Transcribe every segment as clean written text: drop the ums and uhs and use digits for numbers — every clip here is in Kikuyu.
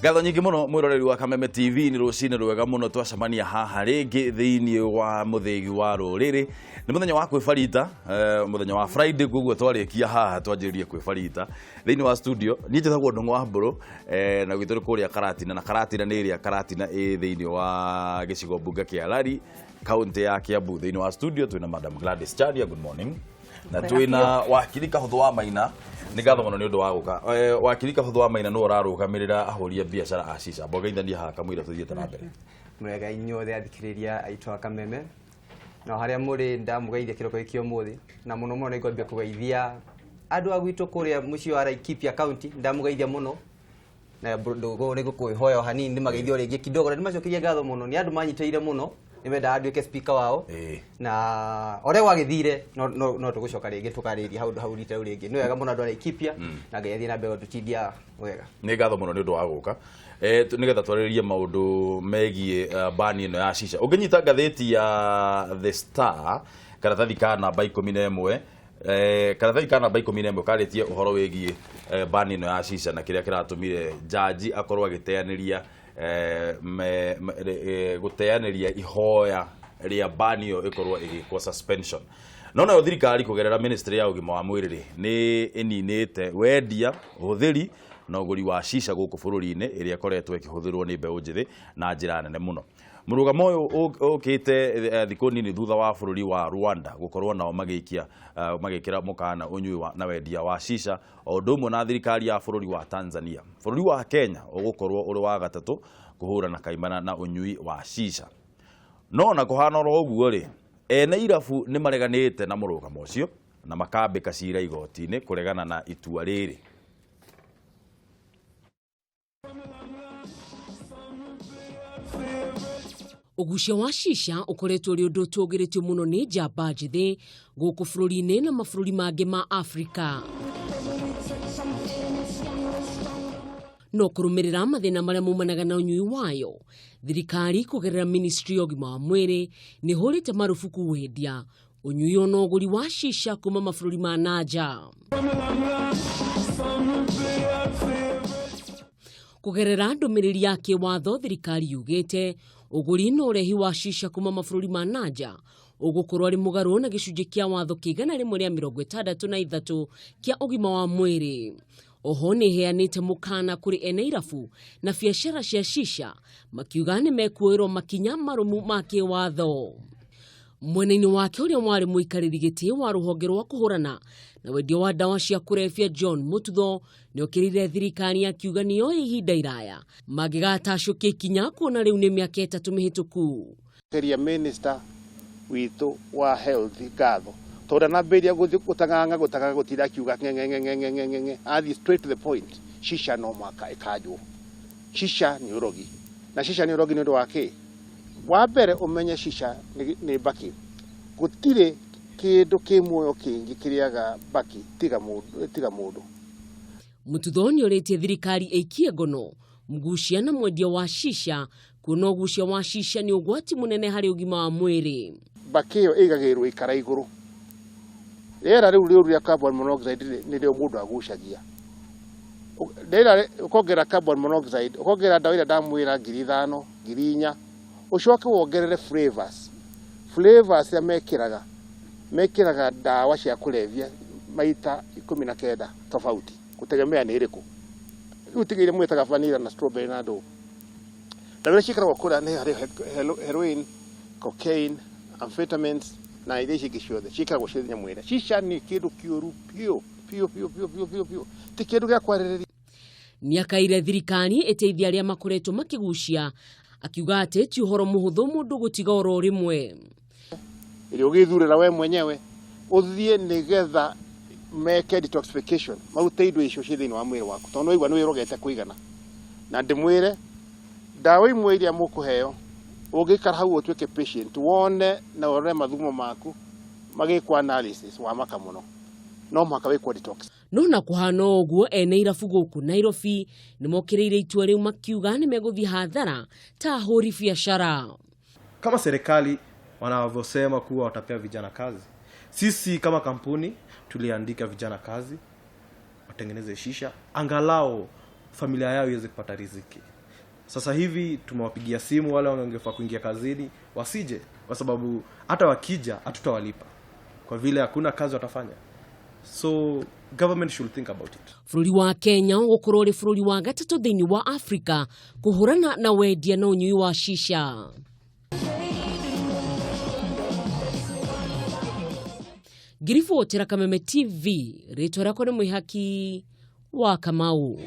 Ngatho nyingĩ mũno mwĩroreri wa Kameme TV, nĩ rũcinĩ rwega mũno twacemania haha rĩngĩ thĩinĩ wa mũthĩgi wa rũrĩrĩ. Nĩ mũthenya wa kwĩbarita, mũthenya wa Friday, koguo twarĩkia haha twanjĩrĩrie kwĩbarita thĩinĩ wa studio. Niĩ njĩtagwo Ndung'u wa Mbũrũ, na gwitũ nĩ kũrĩa Karatina, na Karatina nĩ ĩrĩa Karatina ĩ thĩinĩ wa gĩcigo mbunge kĩa Lari, kaunti ya Kiambu. Thĩinĩ wa studio twĩna Madam Gladys Chadia, good morning, na twĩna wakiri Kahũthũ wa Maina. Nĩ ngatho mũno nĩ ũndũ wa gũka. Wakiri Kahũthũ wa Maina nĩwe ũrarũgamĩrĩra ahũri a biacara a shisha. Mbogeithania haha kamũira tũthiĩte na mbere. Mwega inyuothe athikĩrĩria aitũ a Kameme na harĩa mũrĩ, ndamũgeithia kĩroko gĩkĩ ũmũthĩ, na mũno mũno nĩngwambia kũgeithia andũ a gwitũ kũrĩa mũciĩ wa Laikipia County. Ndamũgeithia mũno na ndũgũ nĩ ngũkwĩhoya o hanini nĩmageithio rĩngĩ kidogo, na ndĩmacokerie ngatho mũno nĩ andũ manyitĩrĩire mũno, nĩmendaga nduĩke speaker wao. Na ũrĩa gwagĩthire no tũgũcoka rĩngĩ tũkarĩria hau hau rita rĩu rĩngĩ. Nĩ wega mũno andũ a Laikipia, na Ngai athiĩ na mbere gũtũtindia wega. Nĩ ngatho mũno nĩ ũndũ wa gũka, nĩgetha twarĩrĩrie maũndũ megiĩ bani ĩno ya shisha. Ũngĩnyita ngathĩti ya The Star, karatathi ka namba 11, karatathi ka namba 11 karĩtie ũhoro wĩgiĩ bani ĩno ya shisha na kĩrĩa kĩratũmire jaji akorwo agĩteanĩria gũteanĩria ihoya rĩa bani ĩyo ĩkorwo ĩgĩkwo suspension. No nayo thirikari kũgerera ministry ya ũgima wa mwĩrĩ rĩ, nĩ ĩninĩte wendia, ũhũthĩri na ũgũri wa shisha gũkũ bũrũri-inĩ, ĩrĩa ĩkoretwo ĩkĩhũthĩrwo nĩ mbeũ njĩthĩ na njĩra nene mũno. Mũrũgamo ũyũ ũkĩte thikũ nini thutha wa bũrũri wa Rwanda gũkorwo nao magĩikia magĩkĩra mũkana ũnyui wa na wendia wa shisha, o ũndũ ũmwe na thirikari ya bũrũri wa Tanzania. Bũrũri wa Kenya ũgũkorwo ũrĩ wa gatatũ kũhũrana kaimana na ũnyui wa shisha. No na kũhana oro ũguo rĩ, ene irabu nĩ mareganĩte na mũrũgamo ũcio na makambĩka cira igoti-inĩ kũregana na itua rĩrĩ. Ũgucia wa shisha ũkoretwo ũrĩ ũndũ ũtũgĩrĩtio mũno nĩ njamba njĩthĩ gũkũ bũrũri-inĩ na mabũrũri mangĩ ma Afrika. No kũrũmĩrĩra mathĩna marĩa maumanaga na ũnyui wayo, thirikari kũgerera ministry ya ũgima wa mwĩrĩ nĩ hũrĩte marubuku wendia, ũnyui ona ũgũri wa shisha kuma mabũrũri ma nanja. Kũgerera ndũmĩrĩri ya kĩwatho, thirikari yugĩte ũgũri na ũrehi wa shisha kuma mabũrũri ma nanja ũgũkorwo arĩ mũgarũ na gĩcunjĩ kĩa watho kĩa 163 kĩa ũgima wa mwĩrĩ. Oho nĩ ĩheanĩte mũkana kũrĩ ene irabu na biacara cia shisha, makiuga nĩ mekuoerwo makinya marũmu ma kĩwatho. Mwena-inĩ wake, ũrĩa warĩ mũikarĩri gĩtĩ wa rũhonge rwa kũhũrana na wendia wa ndawa cia kũrebia, John Mututho, nĩ okĩrĩire thirikari akiuga nĩyoe ihinda iraya mangĩgatacũkia ikinya, kuona rĩu nĩ mĩaka 3 mĩhĩtũku. Keria minister witũ wa health ngatho tondũ anambĩrĩria gũthiĩ gũtang'ang'a gũtang'ang'a gũtinda akiuga ng'eng'eng'eng'eng'eng'e, athiĩ straight to the point. Shisha no mũhaka ĩkanjwo. Shisha nĩ ũrogi, na shisha nĩ ũrogi nĩ ũndũ wa kĩ? Wa mbere ũmenye shisha nĩ mbakĩ. Gũtirĩ kĩndũ kĩ muoyo kĩngĩ kĩrĩaga mbakĩ tiga mũndũ, tiga mũndũ. Mututho nĩ orĩtie thirikari ĩikie ngono mũgucia na mwendia wa shisha, kuona ũgucia wa shisha nĩ ũgwati mũnene harĩ ũgima wa mwĩrĩ. Mbakĩ ĩyo ĩigagĩrĩrwo ikara igũrũ. Rĩera rĩu rĩũru rĩa carbon monoxide nĩrĩo mũndũ agucagia. Rĩera ũkongerera carbon monoxide, ũkongerera ndawa ĩrĩa ndamwĩra 5,000, 4,000, ũcoke wongerere flavors. Flavors iria mekĩraga ndawa cia kũrebia maita 19 tofauti, gũtegemea nĩ ĩrĩkũ. Rĩu tiga iria mwĩtaga vanilla na strawberry na ndũ. Ndawa iria ciĩkĩragwo kũrĩa nĩ harĩ heroin, cocaine, amphetamines na iria ici ingĩ ciothe ciĩkĩragwo ciĩ nyamũ ĩrĩa. Shisha nĩ kĩndũ kĩũru biũ biũ biũ biũ biũ biũ biũ, ti kĩndũ gĩa kwarĩrĩria. Nĩakaire thirikari ĩteithie arĩa makoretwo makĩgucia, akiuga atĩ ti ũhoro mũhũthũ mũndũ gũtiga oro rĩmwe. Ĩrĩa ũgĩthurĩra we mwenyewe ũthiĩ nĩgetha meke detoxification, marute indo icio ciĩ thĩinĩ wa mwĩrĩ waku, tondũ nĩwaigua nĩ wĩrogete kũigana. Na ndĩmwĩre ndawa imwe iria mũkũheo ũngĩikara hau ũtuĩke patient, wone na ũrore mathugumo maku magĩkwo analysis wa maka mũno, no mũhaka wĩkwo detox. No na kũhana ũguo, ene irabu gũkũ Nairobi nĩ mokĩrĩire itua rĩu, makiuga nĩ megũthiĩ hathara ta ahũri biacara. Kama serikali wanavyosema kuwa watapea vijana kazi, sisi kama kampuni tuliandika vijana kazi watengeneze shisha, angalau familia yao iweze kupata riziki. Sasa hivi tumewapigia simu wale wangefaa kuingia kazini wasije, kwa sababu hata wakija hatutawalipa kwa vile hakuna kazi watafanya. So government should think about it. Bũrũri wa Kenya ũgũkorwo ũrĩ bũrũri wa gatatũ thĩinĩ wa Afrika kũhũrana na wendia na ũnyui wa shisha. Ngiribotera Kameme TV, rĩtwa rĩakwa nĩ Mwĩhaki wa Kamau.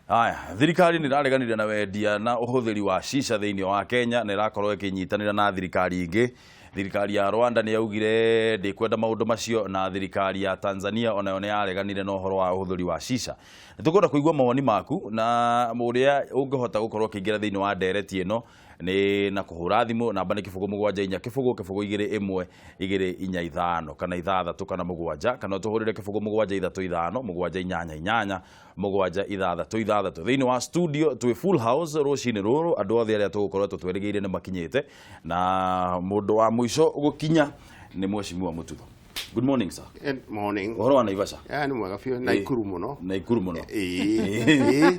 Aya, thirikari nä ĩrareganire na wendia na ũhũthĩri wa shisha thĩinĩ wa Kenya na ĩrakorwo ĩkĩnyitanĩra na thirikari ingĩ. Thirikari ya Rwanda nĩ yaugire ndĩkwenda maũndũ macio na thirikari ya Tanzania onayo nĩ yareganire na ũhoro wa ũhũthĩri wa shisha. Nĩ tũkwenda kũigua mawoni maku na ũrĩa ũngĩhota gũkorwo ũkĩingĩra thĩinĩ wa ndereti ĩno nĩ na kũhũra thimũ namba nĩ 0 7 4 0 0 2 1 2 4 5 kana 6 kana 7 kana ũtũhũrĩre 0 7 3 5 7 8 8 7 6 6. Thĩinĩ wa studio twĩ full house rũcinĩ rũrũ, andũ othe arĩa tũgũkorwo tũtwerĩgĩire nĩ makinyĩte na mũndũ wa mũico gũkinya nĩ Mheshimiwa Mututho. Good morning sir. Good morning. Ũhoro wa Naivasha? Ya, nĩ mwega biũ. Naikuru mũno. Naikuru mũno. Ĩĩ.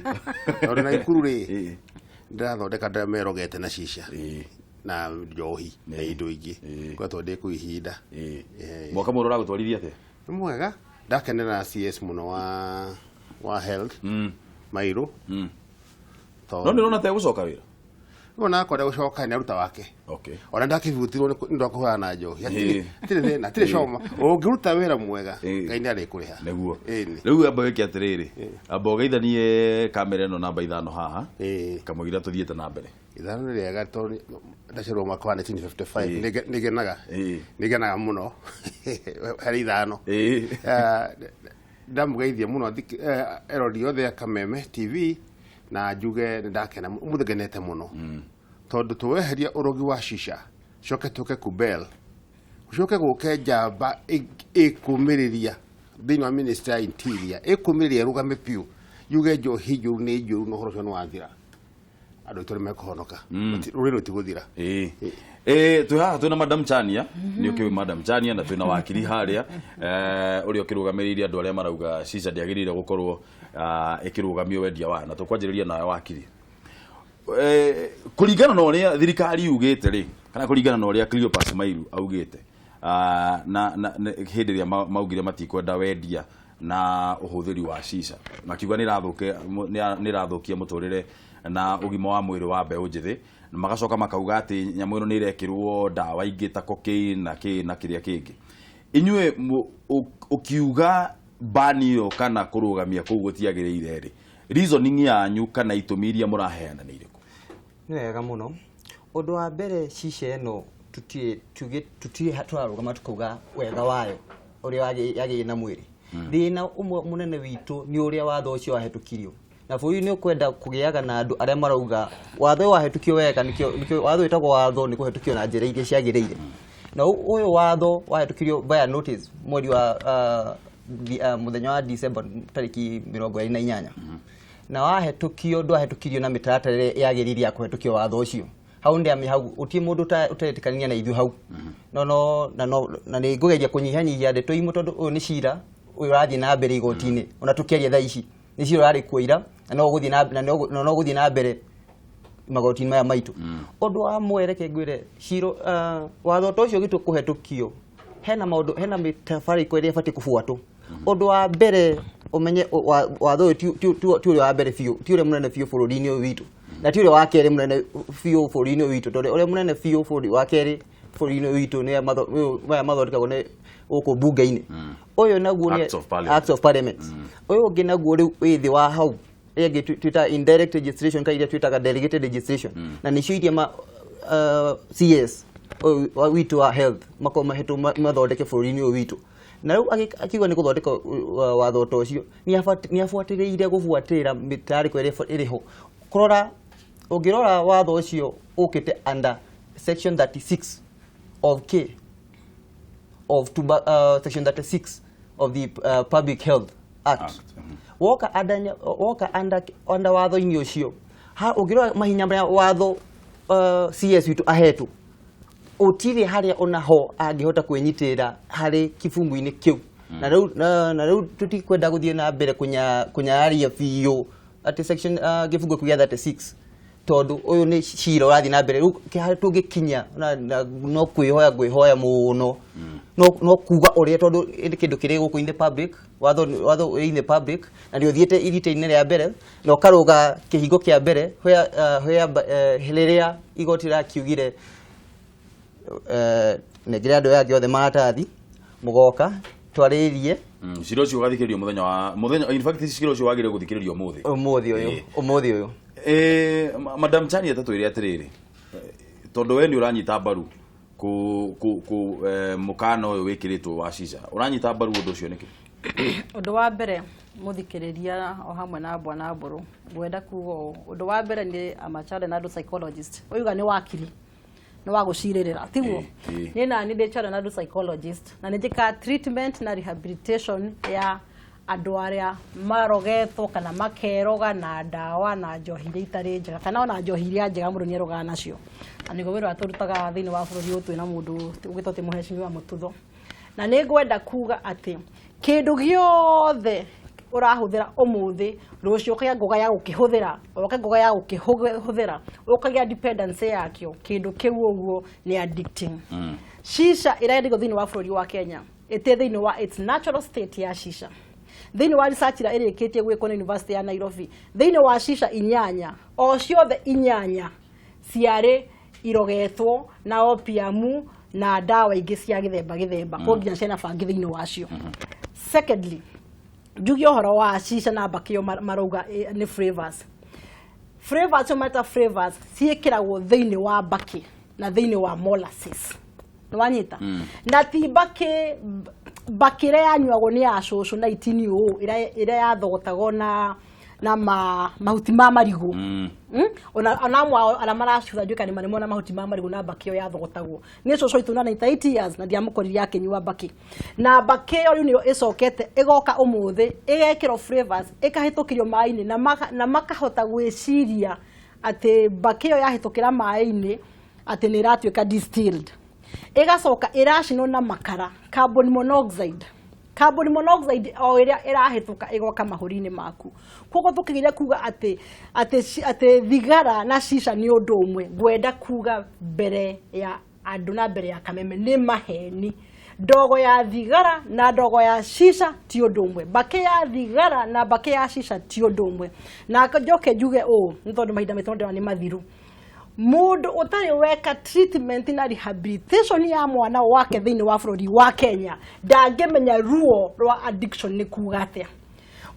Tondũ Naikuru rĩ, ndĩrathondeka ndĩrĩa merogete na shisha na njohi na indo ingĩ. Kwetwo ndĩ kũu ihinda. Mwaka mwerũ ũragũtwarithia atĩa? Nĩ mwega. Ndakenera CS mũno wa health. Mairu. No nĩũrona ta egũcoka wĩra? Nĩwona akwenda gũcoka nĩ aruta wake. Okay. Ona ndakĩbutirwo nĩ ũndũ wa kũhũrana na njohi. Hatirĩ thĩna, hatirĩ coma. Ũngĩruta wĩra mwega, Ngai nĩ arĩkũrĩha. Nĩguo. Rĩu amba wĩke atĩrĩrĩ, amba ũgeithanie kamera ĩno namba 5 haha, kamũira tũthiĩte na mbere. 5 nĩ rĩega tondũ ndaciarwo mwaka wa 1955. Nĩngenaga. Nĩngenaga mũno harĩ 5. Ndamũgeithia mũno erori othe a Kameme TV na njuge nĩ ndakena ũmũthĩ ngenete mũno. Tondũ tũweheria ũrogi wa shisha, coke tũke kubel, coke gũke njamba ĩkũmĩrĩria thĩinĩ wa Ministry ya Interior, ĩkũmĩrĩria ĩrũgame biũ, yuge njohi njũru nĩ njũru na ũhoro ũcio nĩ wathira. Andũ aitũ nĩ mekũhonoka. Rũrĩrĩ rũtigũthira. Twĩ haha twĩna Madam Chania, nĩ ũkĩũĩ Madam Chania, na twĩna wakiri harĩa ũrĩa ũkĩrũgamĩrĩire andũ arĩa marauga shisha ndĩagĩrĩire gũkorwo ĩkĩrũgamio wendia wayo, na tũkwanjĩrĩria nawe wakiri. Kũringana na ũrĩa thirikari yugĩte rĩ, kana kũringana na ũrĩa Cleopas Mairu augĩte, na hĩndĩ ĩrĩa maugire matikwenda wendia na ũhũthĩri wa shisha, makiuga nĩ ĩrathũkia mũtũrĩre na ũgima wa mwĩrĩ wa mbeũ njĩthĩ, na magacoka makauga atĩ nyamũ ĩno nĩ ĩrekĩrwo ndawa ingĩ ta cocaine na kĩ na kĩrĩa kĩngĩ. Inyuĩ ũkiuga bani ĩyo kana kũrũgamia kũu gũtiagĩrĩire rĩ, reasoning yanyu kana itũmi iria mũraheana nĩ irĩkũ? Nĩ wega mũno. Ũndũ wa mbere, shisha ĩno tutirĩ tũrarũgama tũkauga wega wayo ũrĩa yagĩrĩire na mwĩrĩ. Thĩna ũmwe mũnene witũ nĩ ũrĩa watho ũcio wahĩtũkirio. Na bũrũri nĩ ũkwenda kũgĩaga na andũ arĩa marauga watho ũyũ wahĩtũkio wega, nĩkĩo watho wĩtagwo watho nĩ kũhĩtũkio na njĩra iria ciagĩrĩire. Na ũyũ watho wahĩtũkirio via notice mweri wa mũthenya wa December tarĩki 28. Na wahĩtũkio ndwahĩtũkirio na mĩtaratara ĩrĩa yagĩrĩire ya kũhĩtũkio watho ũcio. Hau ndĩ hau ũtirĩ mũndũ ũtetĩkania na ithuĩ hau. No no na no na nĩ ngũgeria kũnyihanyihia ndeto imwe tondũ ũyũ nĩ cira ũyũ ũrathiĩ na mbere igoti-inĩ ona tũkĩaria thaa ici nĩ cira ũrarĩ kuo ira na no ũgũthiĩ na no ũgũthiĩ na mbere magoti-inĩ maya maitũ. Ũndũ wa mwere reke ngwĩre cira watho ta ũcio ũgĩtua kũhetũkio hena maũndũ, hena mĩtabarĩko ĩrĩa ĩbatiĩ kũbuatwo. Ũndũ wa mbere ũmenye watho ũyũ ti ũrĩa wa mbere biũ, ti ũrĩa mũnene biũ bũrũri-inĩ ũyũ witũ, na ti ũrĩa wa kerĩ mũnene biũ bũrũri-inĩ ũyũ witũ, tondũ ũrĩa mũnene biũ bũrũri wa kerĩ bũrũri-inĩ ũyũ witũ nĩ maya mathondekagwo nĩ gũkũ mbunge-inĩ. Ũyũ naguo nĩ Acts of Parliament. Acts of Parliament. Ũyũ ũngĩ naguo rĩu wĩ thĩ wa hau, ĩrĩa ĩngĩ twĩtaga indirect legislation kana iria twĩtaga delegated legislation. Na nĩcio iria CS ũyũ witũ wa health makorwo mahetwo mathondeke bũrũri-inĩ ũyũ witũ. Na rĩu akiuga nĩ gũthondeka watho ta ũcio, nĩ abuatĩrĩire gũbuatĩrĩra mĩtarĩko ĩrĩa ĩrĩ ho. Kũrora, ũngĩrora watho ũcio ũkĩte under section 36 of K of section 36 of the Public Health Act. Act. Woka under, woka under watho-inĩ ũcio, ha ũngĩrora mahinya marĩa watho CS witũ ahetwo, ũtirĩ harĩa onaho angĩhota kwĩnyitĩrĩra harĩ kibungu-inĩ kĩu. Na rĩu tũtikwenda gũthiĩ na mbere kũnyararia biũ atĩ section gĩbungo kĩu gĩa 36, tondũ ũyũ nĩ cira ũrathiĩ na mbere. Rĩu harĩa tũngĩkinya no kwĩhoya, ngwĩhoya mũno, no kuga ũrĩa, tondũ nĩ kĩndũ kĩrĩ gũkũ in the public, watho wĩ in the public na nĩ ũthiĩte irita-inĩ rĩa mbere na ũkarũga kĩhingo kĩa mbere where rĩrĩa igoti rĩrakiugire, nengere andũ aya angĩ othe maratathi mũgoka twarĩrie. Cira ũcio ũgathikĩrĩrio mũthenya wa mũthenya, in fact cira ũcio wagĩrĩire gũthikĩrĩrio ũmũthĩ. Ũmũthĩ ũyũ. Ũmũthĩ ũyũ. Madam Chani, atatwĩre atĩrĩrĩ, tondũ we nĩ ũranyita mbaru ku mũkana ũyũ wĩkĩrĩtwo wa shisha, ũranyita mbaru ũndũ ũcio nĩkĩ? Ũndũ wa mbere, mũthikĩrĩria o hamwe na bwana Mbũrũ, ngwenda kuga ũũ: ũndũ wa mbere nĩ amachare na andũ psychologist ũyuga nĩ wakiri nĩ wa gũcirĩrĩra, tiguo? Ĩ. Niĩ nani ndĩ child and adult psychologist na nĩ njĩkaga treatment na rehabilitation ya andũ arĩa marogetwo kana makeroga na ndawa na njohi iria itarĩ njega, kana ona njohi iria njega mũndũ nĩerogaga nacio. Na nĩguo wĩra ũrĩa tũrutaga thĩinĩ wa bũrũri ũyũ twĩna mũndũ ũgĩtwo atĩ mũhecimiwa Mũtutho. Na nĩ ngwenda kuga atĩ kĩndũ gĩothe ũrahũthĩra ũmũthĩ, rũciũ ũkagĩa ngũga ya gũkĩhũthĩra, ũke ngũga ya gũkĩhũthĩra, ũkagĩa dependency yakĩo. Kĩndũ kĩu ũguo nĩ addicting. Shisha ĩrendagio thĩinĩ wa bũrũri wa Kenya ĩtĩ thĩinĩ wa its natural state ya shisha. Thĩinĩ wa research ĩrĩa ĩrĩkĩtie gwĩkwo nĩ University ya Nairobi, thĩinĩ wa shisha inyanya, o ciothe inyanya ciarĩ irogetwo na opium na ndawa ingĩ cia gĩthemba gĩthemba, mm. Nginya ciana bangi thĩinĩ wacio. Secondly, njuge ũhoro wa shisha na mbakĩ ĩyo marauga nĩ flavors. Flavors cio meta flavors ciĩkĩragwo thĩinĩ wa mbakĩ na thĩinĩ wa molasses, nĩ wanyita? Na ti mbakĩ, mbakĩ ĩrĩa yanyuagwo nĩ ya cũcũ na itini ũũ, ĩrĩa yathogotagwo na mahuti ma marigũ. Ona amwe ao arĩa maracutha njuĩka nĩ marĩ mona mahuti ma marigũ na mbakĩ ĩyo yathogotagwo nĩ cũcũ witũ na 98 years, na ndiamũkorire akĩnyua mbakĩ. Na mbakĩ ĩyo rĩu nĩyo ĩcokete ĩgoka ũmũthĩ ĩgekĩrwo flavors, ĩkahĩtũkĩrio maĩ-inĩ na makahota gwĩciria atĩ mbakĩ ĩyo yahĩtũkĩra maĩ-inĩ atĩ nĩ ĩratuĩka distilled, ĩgacoka ĩracinwo na makara, carbon monoxide. Carbon monoxide o ĩrĩa ĩrahĩtũka ĩgoka mahũri-inĩ maku. Koguo tũkĩgeria kuga atĩ thigara na shisha nĩ ũndũ ũmwe, ngwenda kuga mbere ya andũ na mbere ya Kameme nĩ maheni. Ndogo ya thigara na ndogo ya shisha ti ũndũ ũmwe, mbakĩ ya thigara na mbakĩ ya shisha ti ũndũ ũmwe. Na njoke njuge ũũ, nĩ tondũ mahinda maitũ ndĩrona nĩ mathiru, mũndũ ũtarĩ weka treatment na rehabilitation ya mwana wake thĩinĩ wa bũrũri wa Kenya ndangĩmenya ruo rwa addiction nĩ kuga atĩa.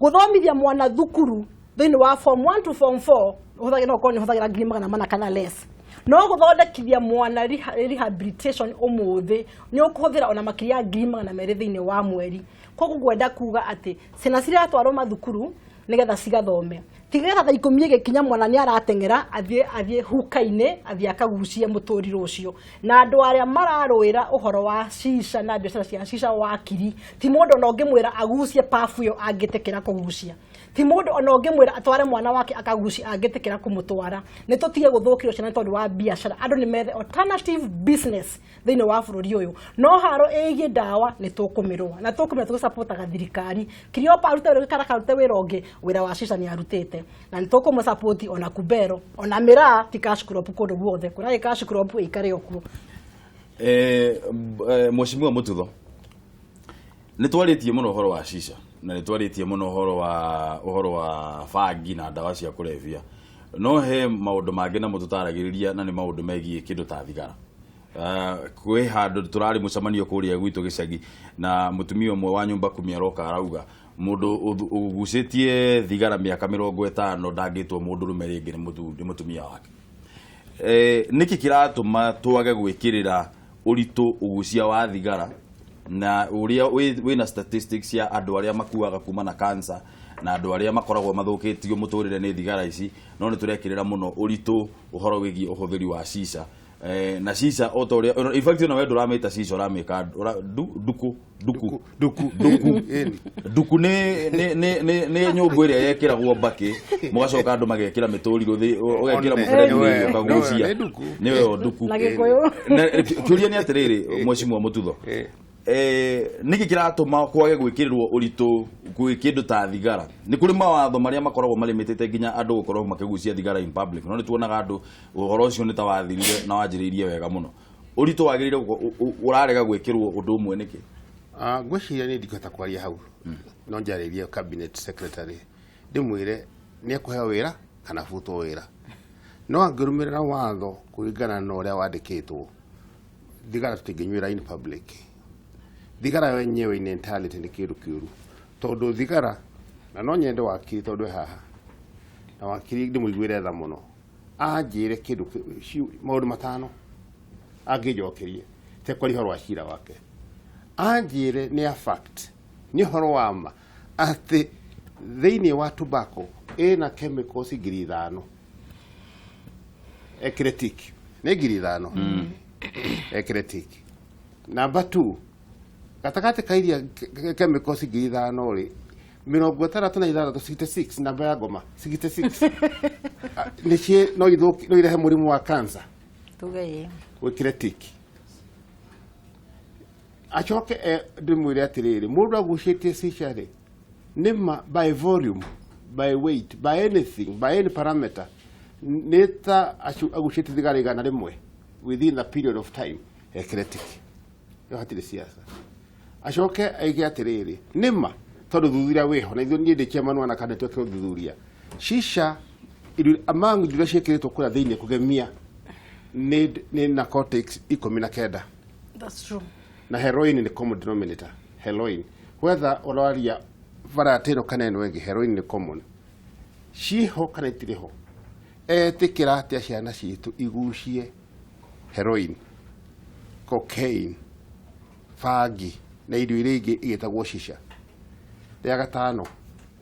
Gũthomithia mwana thukuru thĩinĩ wa form 1 to form 4 ũhũthagĩra, no ũkorwo nĩ ũhũthagĩra 400,000 kana less, no gũthondekithia mwana rehabilitation ũmũthĩ nĩ ũkũhũthĩra ona makĩria ya 200,000 thĩinĩ wa mweri. Koguo ngwenda kuga atĩ ciana ciratwarwo mathukuru nĩgetha cigathome, tigetha thaa 10 ĩgĩkinya mwana nĩ arateng'era athiĩ huka-inĩ, athiĩ akagucie mũtũriro ũcio. Na andũ arĩa mararũĩra ũhoro wa shisha na biacara cia shisha, wakiri, ti mũndũ ona ũngĩmwĩra agucie pabu ĩyo angĩtĩkĩra kũgucia, ti mũndũ ona ũngĩmwĩra atware mwana wake akagucia angĩtĩkĩra kũmũtwara. Nĩ tũtige gũthũkĩrwo ciana nĩ tondũ wa biacara. Andũ nĩ methe alternative business thĩinĩ wa bũrũri ũyũ. No haro ĩgiĩ ndawa nĩ tũkũmĩrũa na tũkũmĩrũa, tũgĩcapotaga thirikari. Kiriopa arute wĩra kana karute wĩra ũngĩ, wĩra wa shisha nĩ arutĩte na nĩ tũkũmũcapoti. Ona kubero ona mĩraa ti cash crop kũndũ guothe, kũrĩa cash crop ĩikare o kuo. Mheshimiwa Mututho, nĩ twarĩtie mũno ũhoro wa shisha na nĩ twarĩtie mũno ũhoro wa bangi na ndawa cia kũrebia, no he maũndũ mangĩ namo tũtaragĩrĩria, na nĩ maũndũ megiĩ kĩndũ ta thigara. Kwĩ handũ tũrarĩ mũcemanio kũrĩa gwitũ gĩcagi, na mũtumia ũmwe wa nyũmba kumi aroka arauga mũndũ ũgucĩtie thigara mĩaka 50 ndangĩtwo mũndũrũme rĩngĩ nĩ mũtumia wake. Nĩkĩ kĩratũma twage gwĩkĩrĩra ũritũ ũgucia wa thigara Na ũrĩa wĩna statistics ya andũ arĩa makuaga kuma na cancer na andũ arĩa makoragwo mathũkĩtio mũtũrĩre nĩ thigara ici, no nĩ tũrekĩrĩra mũno ũritũ ũhoro wĩgiĩ ũhũthĩri wa shisha. Na shisha o ta ũrĩa, in fact, ona we ndũramĩta shisha, ũramĩka nduku nduku. Nduku. Nduku. Ĩni. Nduku nĩ nyũngũ ĩrĩa yekĩragwo mbakĩ, mũgacoka andũ magekĩra mĩtũrirũ ũgekĩra One. mũberethi Nĩwe, ũkagucia. nĩ nduku. Nĩyo nduku. Na Gĩkũyũ. Na kĩũria nĩ atĩrĩrĩ, mheshimiwa Mũtutho, nĩkĩ kĩratũma kwage gwĩkĩrĩrwo ũritũ gwĩ kĩndũ ta thigara? Nĩ kũrĩ mawatho marĩa makoragwo marĩmĩtĩte nginya andũ gũkorwo makĩgucia thigara in public, no nĩ tuonaga andũ ũhoro ũcio nĩ ta wathirire na wanjĩrĩirie wega mũno. Ũritũ wagĩrĩire ũrarega gwĩkĩrwo ũndũ ũmwe nĩkĩ? Ngwĩciria nĩ ndingĩhota kwaria hau, no njarĩrie cabinet secretary ndĩmwĩre nĩ ekũheo wĩra kana abutwo wĩra, no angĩrũmĩrĩra watho kũringana na ũrĩa wandĩkĩtwo, thigara tũtingĩnyuĩra in public. Thigara yenyewe in entirety nĩ kĩndũ kĩũru, tondũ thigara, na no nyende wakiri, tondũ e haha na wakiri ndĩmũiguĩre tha mũno, anjĩre kĩndũ maũndũ 5 angĩnjokerie tekwaria ũhoro wa cira wake, anjĩre nĩ a fact, nĩ ũhoro wa ma atĩ thĩinĩ wa tobacco ĩna chemicals 5,000. Ekĩre tick nĩ 5,000, ekĩre tick. Number 2, gatagatĩ ka iria chemicals 5,000 rĩ, 66, 66, namba ya ngoma 66, nĩ no ithũki, no irehe mũrimũ wa cancer. Tuge ĩ. Wĩkĩre tick. Acoke ndĩmwĩre atĩrĩrĩ, mũndũ agucĩtie cica rĩ, nĩ ma by volume, by weight, by anything, by any parameter, nĩ ta agucĩtie thigara 100 within a period of time. Ekĩre tick. Ĩyo hatirĩ siasa. Acoke aige atĩrĩrĩ, nĩ ma tondũ thuthuria wĩho na ithuĩ, niĩ ndĩ chairman wa nakanda, twekire ũthuthuria shisha among indo iria ciĩkĩrĩtwo kũrĩa thĩinĩ kũgemia nĩ narcotics 19. That's true. Na heroin nĩ common denominator. Heroin, whether ũraria variety ĩno kana ĩno ĩngĩ, heroin nĩ common. Ciho kana itirĩ ho, etĩkĩra atĩa ciana citũ igucie heroin, cocaine, bangi na indo iria ingĩ igĩtagwo shisha? Rĩa gatano,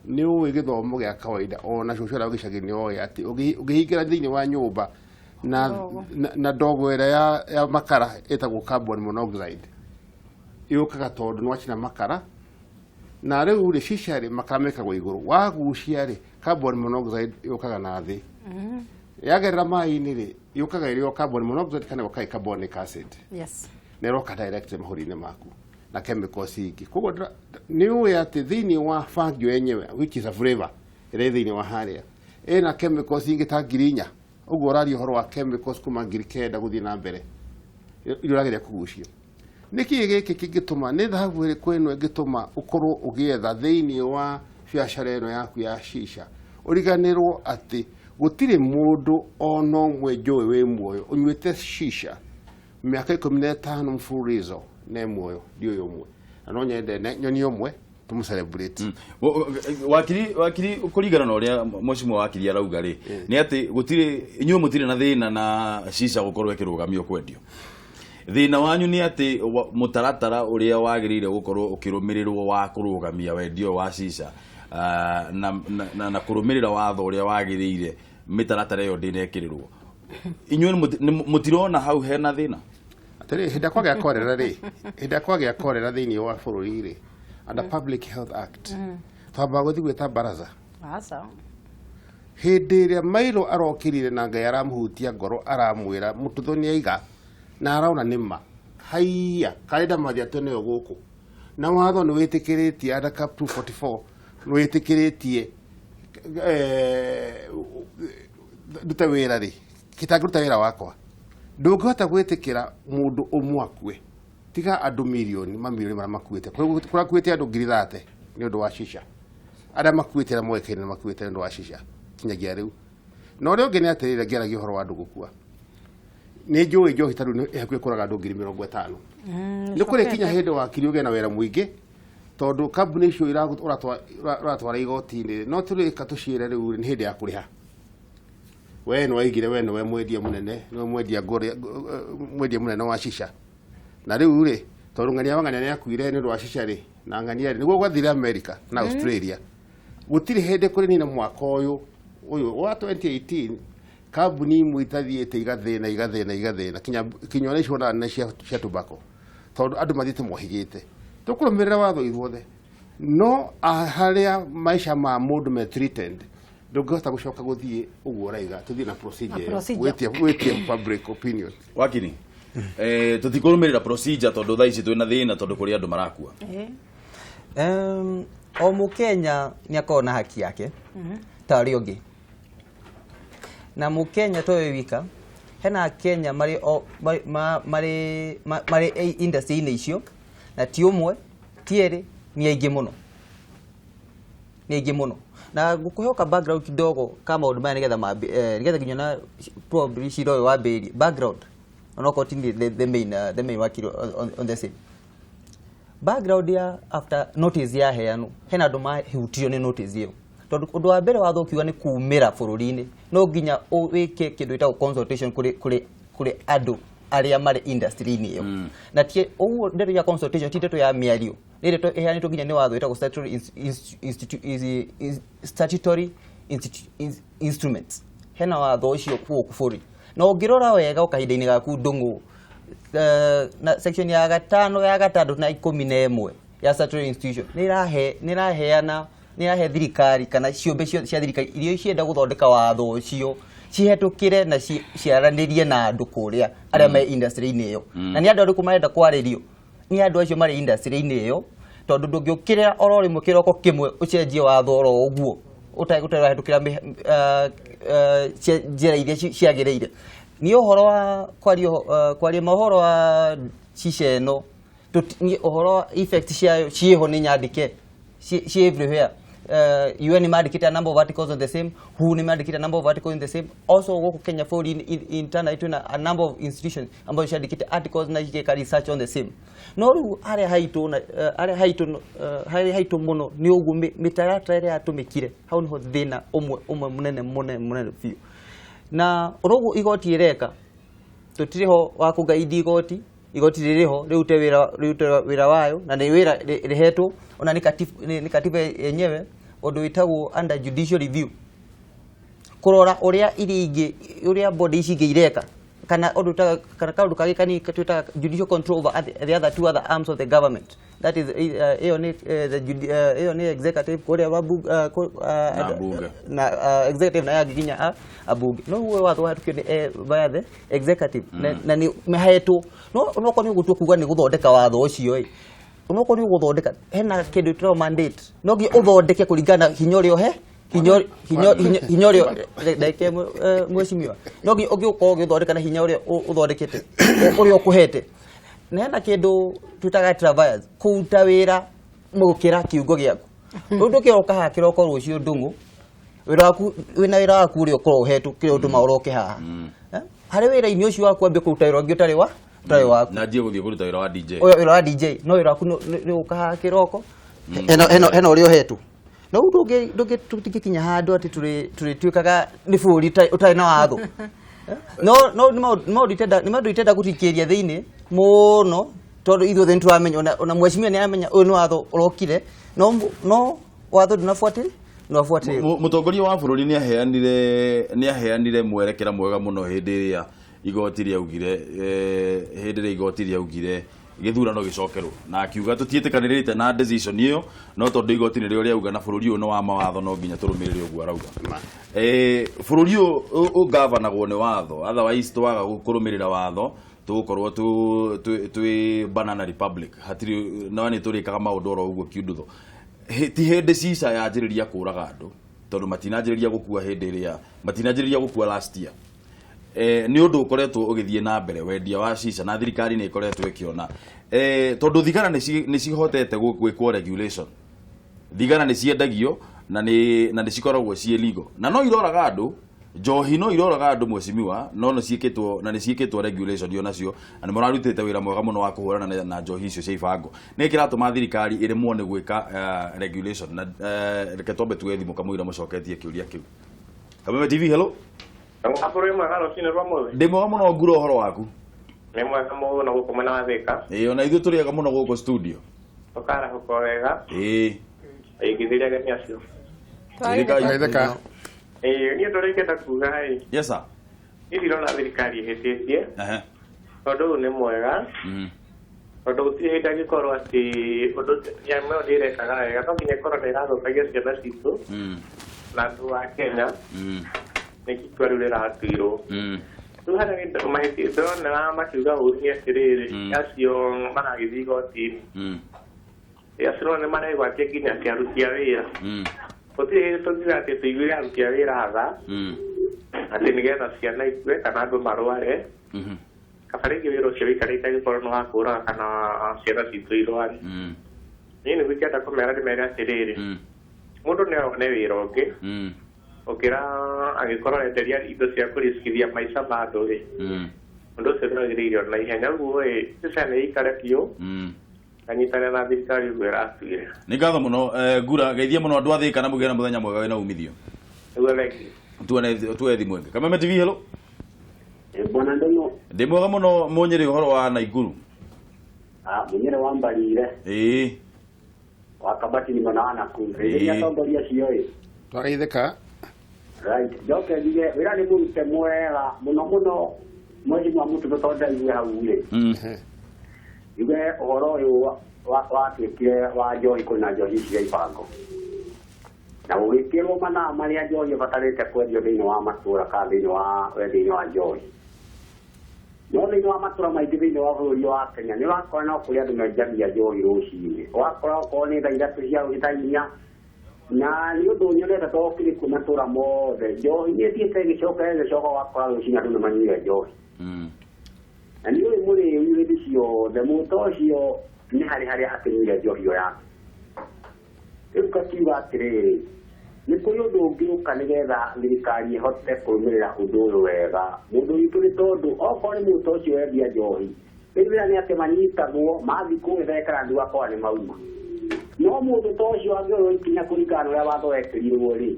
nĩ ũĩ gĩthomo gĩa kawaida, ona cũcũ ũrĩa gĩcagi nĩ oĩ atĩ ũngĩhingĩra thĩinĩ wa nyũmba na Ndogo. na ndogo ĩrĩa ya makara ĩtagwo carbon monoxide yũkaga tondũ nĩ wacina makara, na rĩu rĩ, shisha rĩ, makara mekagwo igũrũ, wagucia rĩ, carbon monoxide yũkaga na thĩ, yagerera maĩ-inĩ rĩ, yũkaga ĩrĩ o carbon monoxide kana ĩgoka ĩ carbonic acid na ĩroka direct mahũri-inĩ maku na chemicals ingĩ. Koguo nĩ ũĩ atĩ thĩinĩ wa bangi yo yenyewe, which is a flavor ĩrĩa ĩ thĩinĩ wa harĩa, ĩna chemicals ingĩ ta 4,000. Ũguo ũraria ũhoro wa chemicals kuma 9,000 gũthiĩ na mbere iria ũrageria kũgucia. Nĩkĩ gĩkĩ kĩngĩtũma, nĩ thahabu ĩrĩkũ ĩno ĩngĩtũma ũkorwo ũgĩetha thĩinĩ wa biacara ĩno yaku ya shisha, ũriganĩrwo atĩ gũtirĩ mũndũ ona ũmwe njũĩ wĩ muoyo ũnyuĩte shisha mĩaka 15 mfululizo ne muoyo? Ndiũĩ ũmwe, na no nyende nyonie ũmwe tũmũ celebrate. Wakiri, kũringana na ũrĩa mheshimiwa wakiri arauga rĩ, nĩ atĩ gũtirĩ, inyuĩ mũtirĩ na thĩna na shisha gũkorwo ĩkĩrũgamio kwendio. Thĩna wanyu nĩ atĩ mũtaratara ũrĩa wagĩrĩire gũkorwo ũkĩrũmĩrĩrwo wa kũrũgamia wendio wa shisha, na kũrũmĩrĩra watho ũrĩa wagĩrĩire, mĩtaratara ĩyo ndĩnekĩrĩrwo. Inyuĩ mũtirona hau hena thĩna? Atĩrĩ, hĩndĩ ĩrĩa kwagĩa korera rĩ, hĩndĩ ĩrĩa kwagĩa korera thĩinĩ wa bũrũri rĩ, under Public Health Act, twambaga gũthiĩ gwĩta baraza. Aca. Hĩndĩ ĩrĩa Mairo arokĩrire na Ngai aramũhutia ngoro, aramwĩra mũtutho nĩ aiga na arona nĩ ma haiya karĩ ndamathia tweneyo gũkũ, na watho nĩ wĩtĩkĩrĩtie under Cap 244, nĩ wĩtĩkĩrĩtie ndute wĩra rĩ, gĩtangĩruta wĩra wakwa, ndũngĩhota gwĩtĩkĩra mũndũ ũmwe akue, tiga andũ mirioni mamirioni marĩa makuĩte. Kũrakuĩte andũ 30,000 nĩ ũndũ wa shisha, arĩa makuĩte, arĩa moĩkaine makuĩte nĩ ũndũ wa shisha kinyagia rĩu. Na ũrĩa ũngĩ nĩ atĩrĩrĩ, ngĩaragia ũhoro wa andũ gũkua, nĩ njũĩ njohi ta rĩu nĩ ĩhakuhĩ kũraga andũ 50,000. Nĩ kũrĩ kinya hĩndĩ wakiri ũgĩe na wĩra mũingĩ, tondũ kambuni icio ũratwara igoti-inĩ, no tũrĩka tũciĩre rĩu nĩ hĩndĩ ya kũrĩha. We nĩ waigire, we nĩwe mwendia mũnene, nĩwe mwendia ngũrĩ, mwendia mũnene wa shisha, na rĩu rĩ Tondũ ng'ania wa ng'ania nĩakuire nĩ ũndũ wa cica rĩ, na ng'ania rĩ, nĩguo gwathire America na Australia. Gũtirĩ hĩndĩ kũrĩ nina mwaka ũyũ ũyũ wa 2018 kambuni imwe itathiĩte igathĩna igathĩna igathĩna kinya kinya ona icio nene cia tobacco, tondũ andũ mathiĩte mohĩgĩte. Tũkũrũmĩrĩra watho ithuothe, no harĩa maica ma mũndũ me threatened, ndũngĩhota gũcoka gũthiĩ ũguo ũraiga tũthiĩ na procedure Na ĩyo, procedure. gwĩtia public opinion. Wakiri, tũtikũrũmĩrĩra procedure tondũ thaa ici twĩna thĩna, tondũ kũrĩ andũ marakua. O Mũkenya nĩ akoragwo na haki yake ta ũrĩa ũngĩ, na Mũkenya to we wika, hena Akenya marĩ o- marĩ ma- marĩ ma- marĩ industry-inĩ icio, na ti ũmwe ti erĩ, nĩ aingĩ mũno, nĩ aingĩ mũno. Na ngũkũhe ka background kidogo ka maũndũ maya nĩgetha nĩgetha nginya na probably cira ũyũ wambĩrĩrie background, onokorwo ti the main wakiri on the same background ya after notice yaheanwo, hena andũ mahutirio nĩ notice ĩyo, tondũ ũndũ wa mbere watho ũkiuga nĩ kumĩra bũrũri-inĩ, no nginya wĩke kĩndũ gĩtagwo consultation kũrĩ andũ arĩa marĩ industry-inĩ ĩyo. Na ti ũguo, ndeto ya consultation ti ndeto ya mĩario, nĩ ndeto ĩheanĩtwo nginya nĩ watho wĩtagwo statutory instruments. Hena watho ũcio gũkũ bũrũri, na ũngĩrora wega o kahinda-inĩ gaku ndũng'ũ, na section ya gatano ya gatandatũ na 11 ya statutory institution nĩ ĩraheana, nĩ ĩrahe thirikari kana ciũmbe cia thirikari iria cienda gũthondeka watho ũcio cihetũkĩre na ciaranĩrie na andũ kũrĩa arĩa me industry-inĩ ĩyo. Na nĩ andũ arĩkũ marenda kwarĩrio? Nĩ andũ acio marĩ industry-inĩ ĩyo, tondũ ndũngĩũkĩrĩra oro rĩmwe kĩroko kĩmwe ũcenjie watho oro ũguo ũtarahĩtũkĩra njĩra iria ciagĩrĩire. Niĩ ũhoro wa kwaria mohoro wa cica ĩno, niĩ ũhoro wa effect ciayo ciĩho, nĩ nyandĩke, ciĩ everywhere. UN nĩ mandĩkĩte a number of articles on the same, WHO nĩ mandĩkĩte a number of articles on the same. Also gũkũ Kenya bũrũri internally twĩna a number of institutions ambazo ciandĩkĩte articles na igeka research on the same. No rĩu harĩa haitũ na harĩa haitũ mũno nĩ ũguo mĩtaratara ĩrĩa yatũmĩkire, hau nĩho thĩna ũmwe ũmwe mũnene mũnene mũnene biũ. Na ũroguo igoti ĩreka, tũtirĩ ho wa kũgaidi igoti. Igoti rĩrĩ ho rĩrute wĩra, rĩrute wĩra wayo, na nĩ wĩra rĩhetwo ona nĩ katiba yenyewe, ũndũ wĩtagwo under judicial review, kũrora ũrĩa iria ingĩ, ũrĩa body ici ingĩ ireka, kana ũndũ kana kaũndũ kangĩ kanini twĩtaga judicial control over the other two other arms of the government, that is ĩyo nĩ ĩyo nĩ executive kũrĩa wa Na bunge. Na executive na yangĩ nginya abunge. No uwe watho wahetũkio nĩ via the executive na nĩ mahetwo, no onokorwo nĩ ũgũtua kuga nĩ gũthondeka watho ũcio ĩ, onokorwo nĩ ũgũthondeka, hena kĩndũ twĩtaga mandate, no nginya ũthondeke kũringana na hinya ũrĩa ũhe hinya hinya hinya hinya ũrĩa, ndagĩka ĩmwe, mheshimiwa, no nginya ũngĩũkorwo ũgĩthondeka na hinya ũrĩa ũthondekete, ũrĩa ũkũhete. Na hena kĩndũ twĩtaga travails, kũruta wĩra mũgũkĩra kiungo gĩaku. Rĩu ndũkĩroka haha kĩroko rũciũ ndũng'ũ, wĩra waku, wĩna wĩra waku ũrĩa ũkorwo ũhetwo kĩrĩa ũtũma ũroke haha. Harĩ wĩra-inĩ ũcio waku ambie kũruta wĩra ũngĩ ũtarĩ waku. Na njie gũthiĩ kũruta wĩra wa DJ. Ũyũ wĩra wa DJ, no wĩra waku nĩ gũka haha kĩroko, hena ũrĩa ũhetwo. No rĩu ndũngĩ tũtingĩkinya handũ atĩ tũrĩtuĩkaga nĩ bũrũri ũtarĩ na watho. No nĩ maũndũ itenda gũtikĩria thĩinĩ mũno, tondũ ithuothe nĩ tũramenya, ona mheshimiwa nĩ aramenya ũyũ nĩ watho ũrokire, no watho ndũnabuatĩrĩ ndũnabuatĩrĩrwo. Mũtongoria wa bũrũri nĩ aheanire mwerekera mwega mũno hĩndĩ ĩrĩa igoti rĩaugire, hĩndĩ ĩrĩa igoti rĩaugire gĩthurano gĩcokerwo, na akiuga tũtiĩtĩkanĩrĩte na decision ĩyo, no tondũ igoti nĩrĩo rĩauga na bũrũri ũyũ nĩ wa mawatho, no nginya tũrũmĩrĩre ũguo arauga. Bũrũri ũyũ ũgavanagwo nĩ watho, otherwise twaga kũrũmĩrĩra watho tũgũkorwo twĩ banana republic, hatirĩ no nĩ tũrĩkaga maũndũ oro ũguo kiundutho. Ti hĩndĩ cica yanjĩrĩria kũraga andũ, tondũ matinanjĩrĩria gũkua hĩndĩ ĩrĩa matinanjĩrĩria gũkua last year. Nĩ ũndũ ũkoretwo ũgĩthiĩ na mbere wendia wa cica, na thirikari nĩ ĩkoretwo ĩkĩona, tondũ thigara nĩ cihotete gwĩkwo regulation. Thigara nĩ ciendagio na nĩ cikoragwo ciĩ legal, na no iroraga andũ. Njohi no iroraga andũ, mheshimiwa, no nĩ ciĩkĩtwo na nĩ ciĩkĩtwo regulation o nacio, na nĩ mũrarutĩte wĩra mwega mũno wa kũhũrana na njohi icio cia ibango. Nĩ kĩratũma thirikari ĩremwo nĩ gwĩka regulation? Na reke twambe tuge thimũ kamũira mũcoketie kĩũria kĩu. Kameme TV, hello. Abũrĩ mwega rũcinĩ rwa mũthĩ. Ndĩ mwega mũno, ngura ũhoro waku. Nĩ mwega mũno gũkũ mwena wa Thĩka. Ĩĩ, ona ithuĩ tũrĩega mũno gũkũ studio. Ũkarahũka wega. Ĩĩ. Ĩngĩthĩria ageni acio. Twageithĩka. Ĩĩ, niĩ ũndũ ũrĩa ingĩenda kuga ĩ. Yes sir. Niĩ ndirona thirikari ĩhĩtĩtie. Ehe. Tondũ ũyũ nĩ mwega. Tondũ gũtirĩ hĩndĩ angĩkorwo atĩ ũndũ nyamũ ĩyo ndĩrekaga wega, no nginya ĩkorwo nĩ ĩrathũkagia ciana citũ na andũ a Kenya. Nĩ itua rĩu rĩratuirwo. Rĩu harĩa mahĩtia ndĩrona makiuga ũru nĩ atĩrĩrĩ, acio maragĩthiĩ igoti-inĩ. Acio nĩ maregwatia nginya atĩ aruti a wĩra. Gũtirĩ hĩndĩ tũngiuga atĩ tũiguĩre aruti a wĩra tha, atĩ nĩgetha ciana ikue kana andũ marware. Kaba rĩngĩ wĩra ũcio wĩikarĩte angĩkorwo nĩ wa kũũraga kana ciana citũ irware. Niĩ nĩguo ingĩenda kũmera ndĩmere atĩrĩrĩ, mũndũ no one wĩra ũngĩ ũkĩra angĩkorwo arenderia indo cia kũricithia maica ma andũ rĩ, ũndũ ũcio ndwagĩrĩire ona ihenya. Ũguo ĩ, ciana ĩikare biũ anyitane na thirikari ũguo ĩratuire. Nĩ ngatho mũno Ngura, geithia mũno andũ a Thĩka na mũgĩe na mũthenya mwega wĩna umithio. Nĩguo thengiũ. Tuone thimũ ĩngĩ. Kameme TV, hello. Bwana Ndung'u. Ndĩ mwega mũno Mũnyĩrĩ, ũhoro wa Naikuru? Mũnyĩrĩ wa Mbarire. Ĩĩ. Wa Kabati ni mwena wa Nakuru. Ĩĩ atongoria acio ĩ. Twageithĩka. Right. Njoke njuge wĩra nĩ mũrute mwega mũno mũno mweri wa mũtugo tondũ ndaigue hau rĩ. Njuge ũhoro ũyũ watuĩkire wa njohi kũrĩ na njohi cia ibango. Na gũgĩkĩrwo mathaa marĩa njohi ĩbatarĩte kwendio thĩinĩ wa matũra kana thĩinĩ wa njohi. No thĩinĩ wa matũra maingĩ thĩinĩ wa bũrũri wa Kenya nĩ ũrakora no kũrĩ andũ menjagia njohi rũcinĩ. Ũgakora okorwo nĩ thaa ithatũ cia rũcinĩ thaa inya. Na nĩ ũndũ nyonete to kĩrĩ kuo matũra mothe. Njohi nĩ ĩthiĩte ĩgĩcoka ĩgĩcoka ũgakora rũcinĩ andũ nĩ manyuire njohi. Na nĩ ũĩ mũrĩu hĩndĩ ciothe mũto ũcio nĩ harĩ harĩa akĩnyuire njohi ĩyo yake. Rĩu ngakiuga atĩrĩrĩ, nĩ kũrĩ ũndũ ũngĩũka nĩgetha thirikari ĩhote kũrũmĩrĩra ũndũ ũyũ wega. Mũndũ witũ nĩ tondũ okorwo nĩ mũto ũcio wendia njohi, rĩu rĩrĩa nĩ atĩ manyitagwo mathiĩ kũgĩthekera andũ akora nĩ mauma. No mũndũ ta ũcio angĩoywo ikinya kũringana na ũrĩa watho wekĩrirwo rĩ,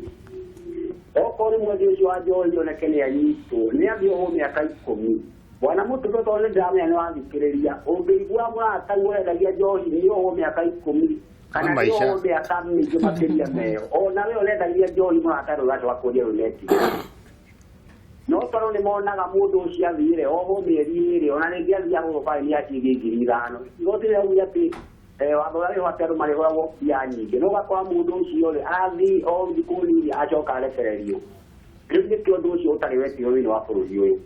okorwo nĩ mwendia ũcio wa njohi oneke nĩ anyitwo, nĩ athiĩ ohwo mĩaka 10. Bwana Mũtugo tondũ nĩ ndĩramenya nĩ wathikĩrĩria, ũngĩigua mũrataguo ũrendagia njohi nĩ ohwo mĩaka 10 kana nĩ ohwo mĩaka mĩingĩ makĩria meyo. Ona we ũrendagia njohi mũrata ndũgacoka kwendia rũneti. No tondũ nĩ monaga mũndũ ũcio athire ohwo mĩeri 2, ona rĩngĩ athiĩ ahũrwo baini ya ciringi 5,000. Igoti rĩraugire atĩ watho ũrĩa wĩho atĩ andũ marĩhũragwo mbia nyingĩ. No ũgakora mũndũ ũcio rĩ, athiĩ o thikũ nini acoka arekererio. Rĩu nĩkĩo ũndũ ũcio ũtarĩ wekirwo thĩinĩ wa bũrũri ũyũ.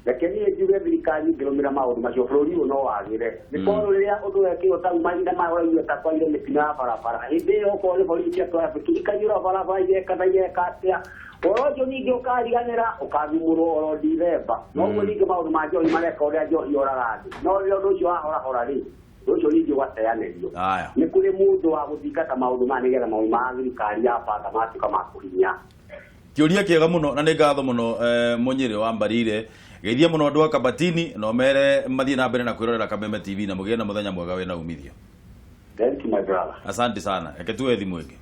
Reke niĩ njuge thirikari ĩngĩrũmĩrĩra maũndũ macio bũrũri ũyũ no wagĩre. Nĩ tondũ rĩrĩa ũndũ wekĩrwo ta mahinda maya ũraigua ta kwaire mĩtino ya barabara, hĩndĩ ĩyo okorwo nĩ borithi cia traffic ikaiyũra barabara igeka na igeka atĩa, ũhoro ũcio ningĩ ũkariganĩra ũkathimũrwo oro Dithemba. Noguo ningĩ maũndũ ma njohi mareka ũrĩa njohi yoraga andũ. No rĩrĩa ũndũ ũcio wahorahora rĩ, ũndũ ũcio ningĩ ũgateanĩrio. Nĩ kũrĩ mũndũ wa gũthingata maũndũ maya nĩgetha maũndũ ma thirikari ya banga matuĩka ma kũhinya. Kĩũria kĩega mũno na nĩ ngatho mũno Mũnyĩrĩ wa Mbarire. Geithia mũno andũ a Kabatini na ũmere mathiĩ na mbere na kwĩrorera Kameme TV na mũgĩe na mũthenya mwega wĩna umithio. Thank you my brother. Asante sana. Reke tuwe thimũ ĩngĩ.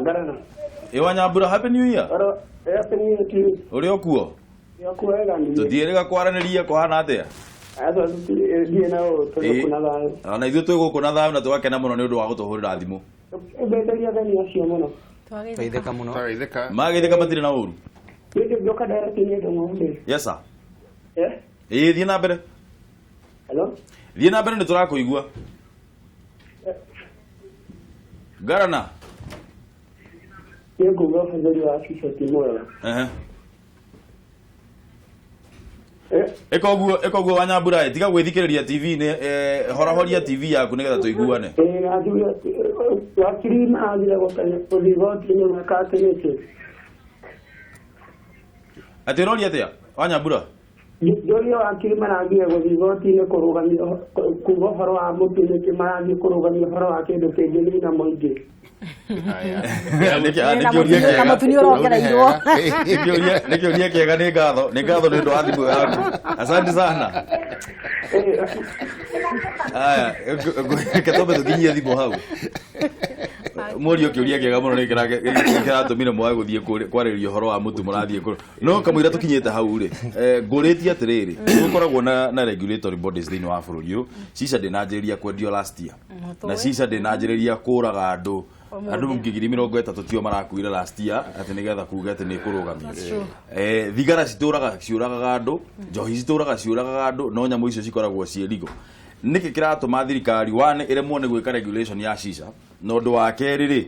Ngarana. Ĩ wa Nyambura, happy new year. Happy new year to you. Ũrĩ o kuo? Ũrĩ o wega nĩ. Tũthiĩrĩga kwaranĩria kũhana atĩa? Aca tũthiĩ na ũũ tũrĩ gũkũ na thayũ. Ona ithuĩ twĩ gũkũ na thayũ na tũgakena mũno nĩ ũndũ wa gũtũhũrĩra thimũ. Mbenderia ageni acio mũno. Twageithĩka mũno. Twageithĩka. Mageithĩka matirĩ na ũru. Nĩ ngĩũka direct nĩ ndũng'ũ. Yes sir. Eh? Ĩĩ thiĩ na mbere. Hello? Thiĩ na mbere nĩ tũrakũigua. Ngarana. Nĩ nguga ũhũthĩri wa shisha ti mwega. Ehe. Ĩka ũguo wa Nyambura ĩ, tiga gwĩthikĩrĩria TV nĩ horahoria TV yaku nĩgetha tũiguane. Ĩĩ wakiri mathire gũthiĩ igoti-inĩ meka atĩ nĩkĩ? Atĩ ũroria atĩa wa Nyambura? Ndoria wakiri marathiĩ gũthiĩ igoti-inĩ kũrũgamia kuga ũhoro wa mũtu nĩkĩ marathiĩ kũrũgamia ũhoro wa kĩndũ kĩngĩ nĩ na mũingĩ. Nĩ kĩũria kĩega, nĩ ngatho, nĩ ngatho nĩ ũndũ wa thimũ yaku. Asante sana. Aya, reke twambe tũkinyie thimũ hau. Mũriũ kĩũria kĩega mũno nĩ kĩratũmire mwage gũthiĩ kwarĩrĩria ũhoro wa mũtu mũrathiĩ kũrĩ no kamũira tũkinyĩte hau rĩ, ngũrĩtie atĩrĩrĩ, gũkoragwo na regulatory bodies thĩinĩ wa bũrũri ũyũ. Shisha ndĩnanjĩrĩria kwendio last year, na shisha ndĩnanjĩrĩria kũraga andũ. Ũmũthĩ. Andũ 30,000 tio marakuire last year atĩ nĩgetha kuga atĩ nĩ kũrũgamio. That's true. Thigara citũraga ciũragaga andũ, njohi citũraga ciũragaga andũ, no nyamũ icio cikoragwo ciĩ legal. Nĩkĩ kĩratũma thirikari one ĩremwo nĩ gwĩka regulation ya shisha? Na ũndũ wa kerĩ rĩ,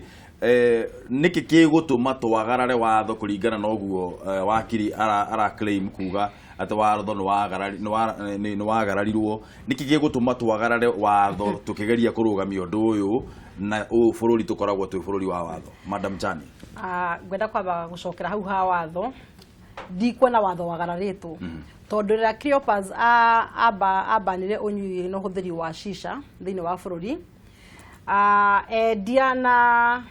nĩkĩ kĩgũtũma twagarare watho kũringana na ũguo wakiri ara claim kuga atĩ watho nĩ wagararirwo? Nĩkĩ gĩgũtũma twagarare watho tũkĩgeria kũrũgamia ũndũ ũyũ, na ũyũ bũrũri tũkoragwo twĩ bũrũri wa watho? Madam Chani. Ah, ngwenda kwamba gũcokera hau ha watho. Ndikuona watho wagararĩtwo, tondũ rĩrĩa Cleopas ambanire ũnyui na ũhũthĩri wa shisha thĩinĩ wa bũrũri, endia na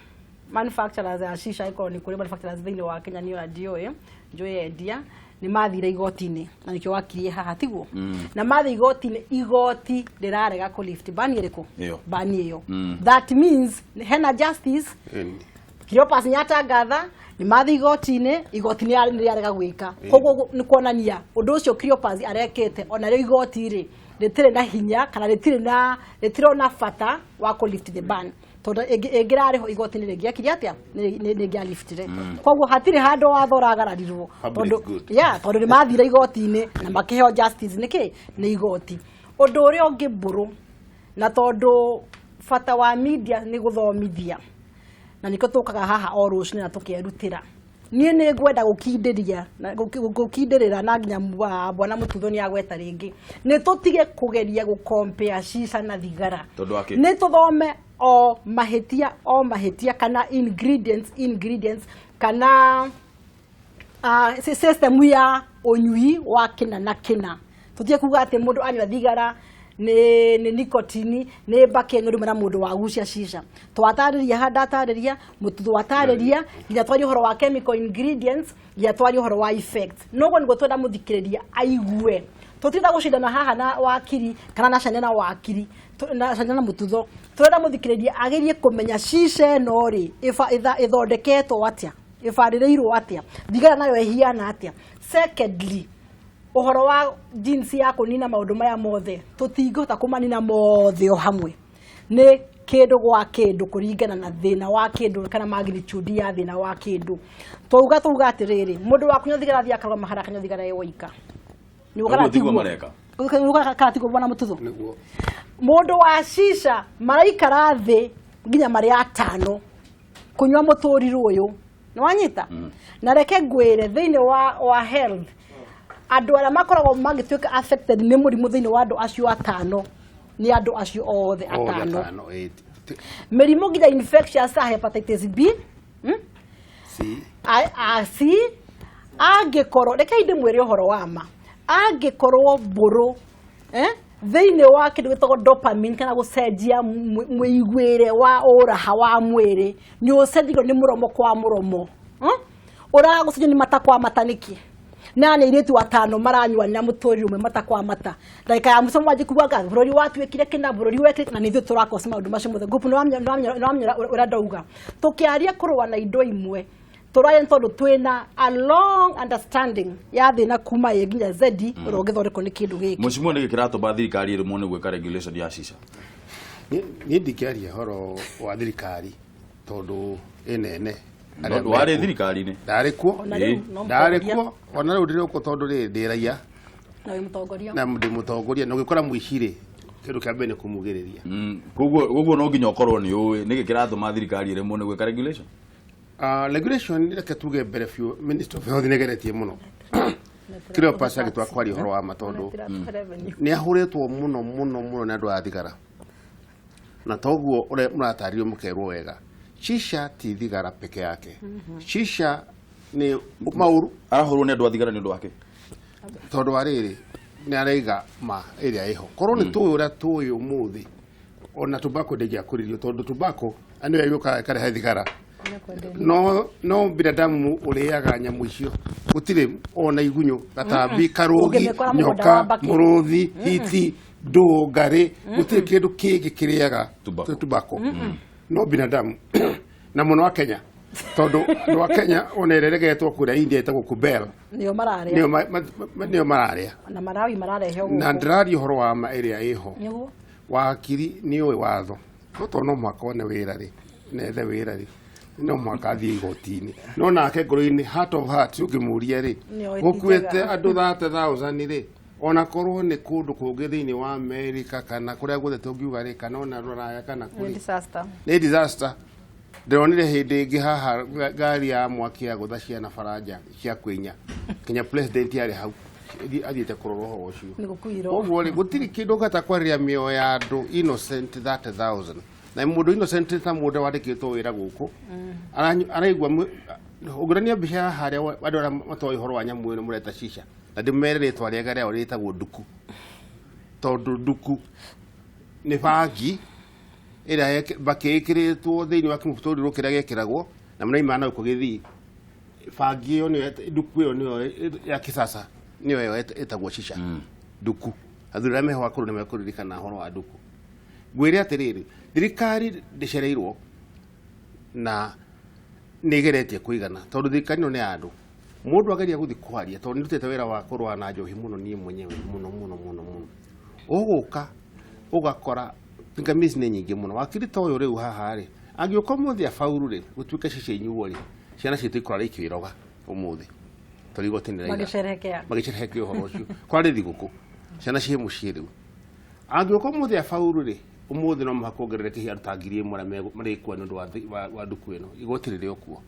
manufacturers ya shisha, ĩkorwo nĩ kũrĩ manufacturers thĩinĩ wa Kenya, niĩ ona ndiũĩ, njũĩ endia nĩ mathire igoti-inĩ, na nĩkĩo wakirie haha tiguo. Na mathiĩ igoti-inĩ, igoti rĩrarega kũ lift ban ĩrĩkũ? Ĩyo. Ban ĩyo. That means hena justice. Cleopas nĩatangatha nĩ mathiĩ igoti-inĩ, igoti nĩ rĩarega gwĩka. Koguo nĩ kuonania ũndũ ũcio Cleopas arekĩte, ona rĩo igoti rĩ rĩtirĩ na hinya kana rĩtirĩ na rĩtirona bata wa kũ lift the ban, tondũ ĩngĩrarĩ ho igoti nĩ rĩngĩekire atĩa? Nĩ rĩngĩaliftire. Koguo hatirĩ handũ watho ũragararirwo. Public Tondũ good. yeah, tondũ nĩ mathire igoti-inĩ na makĩheo justice nĩkĩ nĩ igoti. Ũndũ ũrĩa ũngĩ mbũrũ, na tondũ bata wa media nĩ gũthomithia, na nĩkĩo tũkaga haha o rũcinĩ na tũkerutĩra, niĩ nĩ ngwenda gũkindĩria na gũkindĩrĩra na nginya bwana Mũtutho nĩ agweta rĩngĩ, nĩ tũtige kũgeria gũkompea shisha na thigara. Tondũ wa kĩ? Nĩ tũthome o mahĩtia o mahĩtia kana ingredients kana system ya ũnyui wa kĩna na kĩna. Tũtige kuga atĩ mũndũ anyua thigara nĩ nicotine, nĩ mbakĩ nĩ ũndũ na mũndũ wagucia shisha. Twatarĩria haha, ndatarĩria Mũtutho, watarĩria nginya twaria ũhoro wa chemical ingredients, nginya twaria ũhoro wa effects. Noguo nĩguo twenda mũthikĩrĩria aigue. Tũtirenda gũcindana haha na wakiri kana na Chania na wakiri na Chania na Mũtutho. Tũrenda mũthikĩrĩria agerie kũmenya shisha ĩno rĩ ĩthondeketwo atĩa, ĩbarĩrĩirwo atĩa, thigara nayo ĩhiana atĩa. Secondly, ũhoro wa jinsi ya kũnina maũndũ maya mothe, tũtingĩhota kũmanina mothe o hamwe, nĩ kĩndũ gwa kĩndũ kũringana na thĩna wa kĩndũ kana magnitude ya thĩna wa kĩndũ. Twauga atĩrĩrĩ, mũndũ wa kũnyua thigara athiĩ akarũgama harĩa akanyua thigara e woika. Nĩ Ũguo tiguo mareka. Nĩguo kana tiguo, bwana Mũtutho? Nĩguo. Mũndũ wa shisha maraikara thĩ nginya marĩ atano kũnyua mũtũrirũ ũyũ, nĩ wanyita? Na reke ngwĩre, thĩinĩ wa health, andũ arĩa makoragwo magĩtuĩka affected nĩ mũrimũ thĩinĩ wa andũ acio atano nĩ andũ acio othe Othe. atano. Atano, Mĩrimũ nginya infectious ta hepatitis B, C. A, C, angĩkorwo rekei ndĩmwĩre ũhoro wa ma, angĩkorwo mbũrũ thĩinĩ wa kĩndũ gĩtagwo dopamine kana gũcenjia mũiguĩre wa ũraha wa mwĩrĩ nĩ ũcenjagio nĩ mũromo kwa mũromo, Ũragũcenjio nĩ mata kwa mata nĩkĩ? Na nĩ airĩtu atano maranyua na mũtũrĩre ũmwe mata kwa mata, ndagĩka ya mũico mwanjie kuga anga bũrũri watuĩkire kĩna, bũrũri wekire, na nĩ ithuĩ tũrakosa maũndũ macio mothe. Group nĩ wamenya ũrĩa ndauga, tũkĩaria kũrũa na indo imwe tũraria nĩ tondũ twĩna a long understanding ya thĩna kuma A nginya Z ũrĩa ũngĩthondekwo nĩ kĩndũ gĩkĩ. Mũcimũ, nĩkĩ kĩratũma thirikari ĩremwo nĩ gwĩka regulation ya shisha? Niĩ ndingĩaria ũhoro wa thirikari tondũ ĩnene. No, warĩ thirikari-inĩ. Ndarĩ kuo. Ona rĩu no Ndarĩ mũtongoria. kuo, ona rĩu ndĩrĩ kuo, tondũ rĩ ndĩ raia. Na wĩ mũtongoria. Na ndĩ mũtongoria, na ũngĩkora mũici rĩ, kĩndũ kĩa mbere nĩ kũmugĩrĩria. Koguo no nginya ũkorwo nĩ ũĩ nĩkĩ kĩratũma thirikari ĩremwo nĩ gwĩka regulation. Regulation, reke tuge mbere biũ, Minister of Health nĩgeretie mũno. Cleopas agĩtua kwaria ũhoro wa ma, tondũ nĩ ahũrĩtwo mũno mũno mũno nĩ andũ a thigara, na toguo ũrĩa mũratarĩrio mũkerwo wega, shisha ti thigara peke yake. Shisha nĩ maũru. Arahũrwo nĩ andũ a thigara nĩ ũndũ wake? Tondũ wa rĩrĩ, nĩ araiga ma ĩrĩa ĩho, korwo nĩ tũĩ ũrĩa tũĩ ũmũthĩ, ona tobacco ndĩngĩakũririo, tondũ tobacco nĩyo yũkaga ĩkarehe thigara. No binadamu ũrĩaga nyamũ icio, gũtirĩ ona igunyũ, gatambi, karũgi, Ũngĩmĩkora mũgũnda nyoka, wa mbakĩ. mũrũthi, hiti, ndũ, ngarĩ, gũtirĩ kĩndũ kĩngĩ kĩrĩaga Tobacco. tobacco. No binadamu na mũno wa Kenya, tondũ andũ a Kenya ona ĩrĩa ĩregetwo kũrĩa India ĩtagwo Kubel nĩo mararĩa, nĩo mararĩa na Malawi mararehe na gũkũ. Ndĩraria ũhoro wa ma ĩrĩa ĩho. Nĩguo. Wakiri nĩ ũĩ watho, no tondũ no mũhaka one wĩra rĩ, nethe wĩra rĩ, no mũhaka athiĩ igoti-inĩ, no nake ngoro-inĩ, heart of hearts, ũngĩmũria rĩ, Nĩoĩ ti gũkuĩte njega. Andũ 30,000 rĩ, ona korwo nĩ kũndũ kũngĩ thĩinĩ wa America kana kũrĩa guothe tũngiuga rĩ, kana ona rũraya kana Nĩ kũrĩ disaster. Nĩ disaster. Ndĩronire hĩndĩ ĩngĩ haha ngari ya mwaki ya gũtha ciana baranja cia kwĩnya kinya president arĩ hau athiĩte kũrora ũhoro ũcio. Nĩ gũkuirwo. Koguo rĩ, gũtirĩ kĩndũ ũngĩhota kwarĩria mĩoyo ya andũ innocent 30,000, na mũndũ innocent ta mũndũ wandĩkĩtwo wĩra gũkũ araigua ũngĩonania mbica ya harĩa andũ arĩa matoĩ ũhoro wa nyamũ ĩno mũreta shisha, na ndĩmere rĩtwa rĩega rĩao rĩtagwo nduku, tondũ nduku nĩ bangi ĩrĩa mbakĩ ĩkĩrĩtwo thĩinĩ wa kĩmũtũrirũ kĩrĩa gĩkĩragwo na mũraimana na gũkũ gĩthii. Bangi ĩyo nĩyo nduku ĩyo nĩyo ya kisasa, nĩyo ĩyo ĩtagwo shisha, nduku. Athuri arĩa meho akũrũ nĩ mekũririkana ũhoro wa nduku. Ngwĩre atĩrĩrĩ, thirikari ndĩcereirwo na nĩ ĩgeretie kũigana, tondũ thirikari ĩno nĩ ya andũ. Mũndũ ageria gũthiĩ kwaria, tondũ nĩ ndutĩte wĩra wa kũrũa na njohi mũno niĩ mwenyewe, mũno mũno mũno mũno, ũgũka ũgakora pingamizi nĩ nyingĩ mũno. Wakiri ta ũyũ rĩu haha rĩ, angĩũka ũmũthĩ abauru rĩ, gũtuĩke cicia inyuo rĩ, ciana citũ ikũrara ikĩroga ũmũthĩ tondũ igoti nĩ rĩraira. Magĩcerehekea. Magĩcerehekea ũhoro ũcio kwarĩ thigũkũ, ciana ciĩ mũciĩ. Rĩu angĩũka ũmũthĩ abauru rĩ, ũmũthĩ no mũhaka ongerereke hihi andũ ta 1,000 arĩa marĩkua nĩ ũndũ wa nduku ĩno. Igoti rĩrĩ o kuo,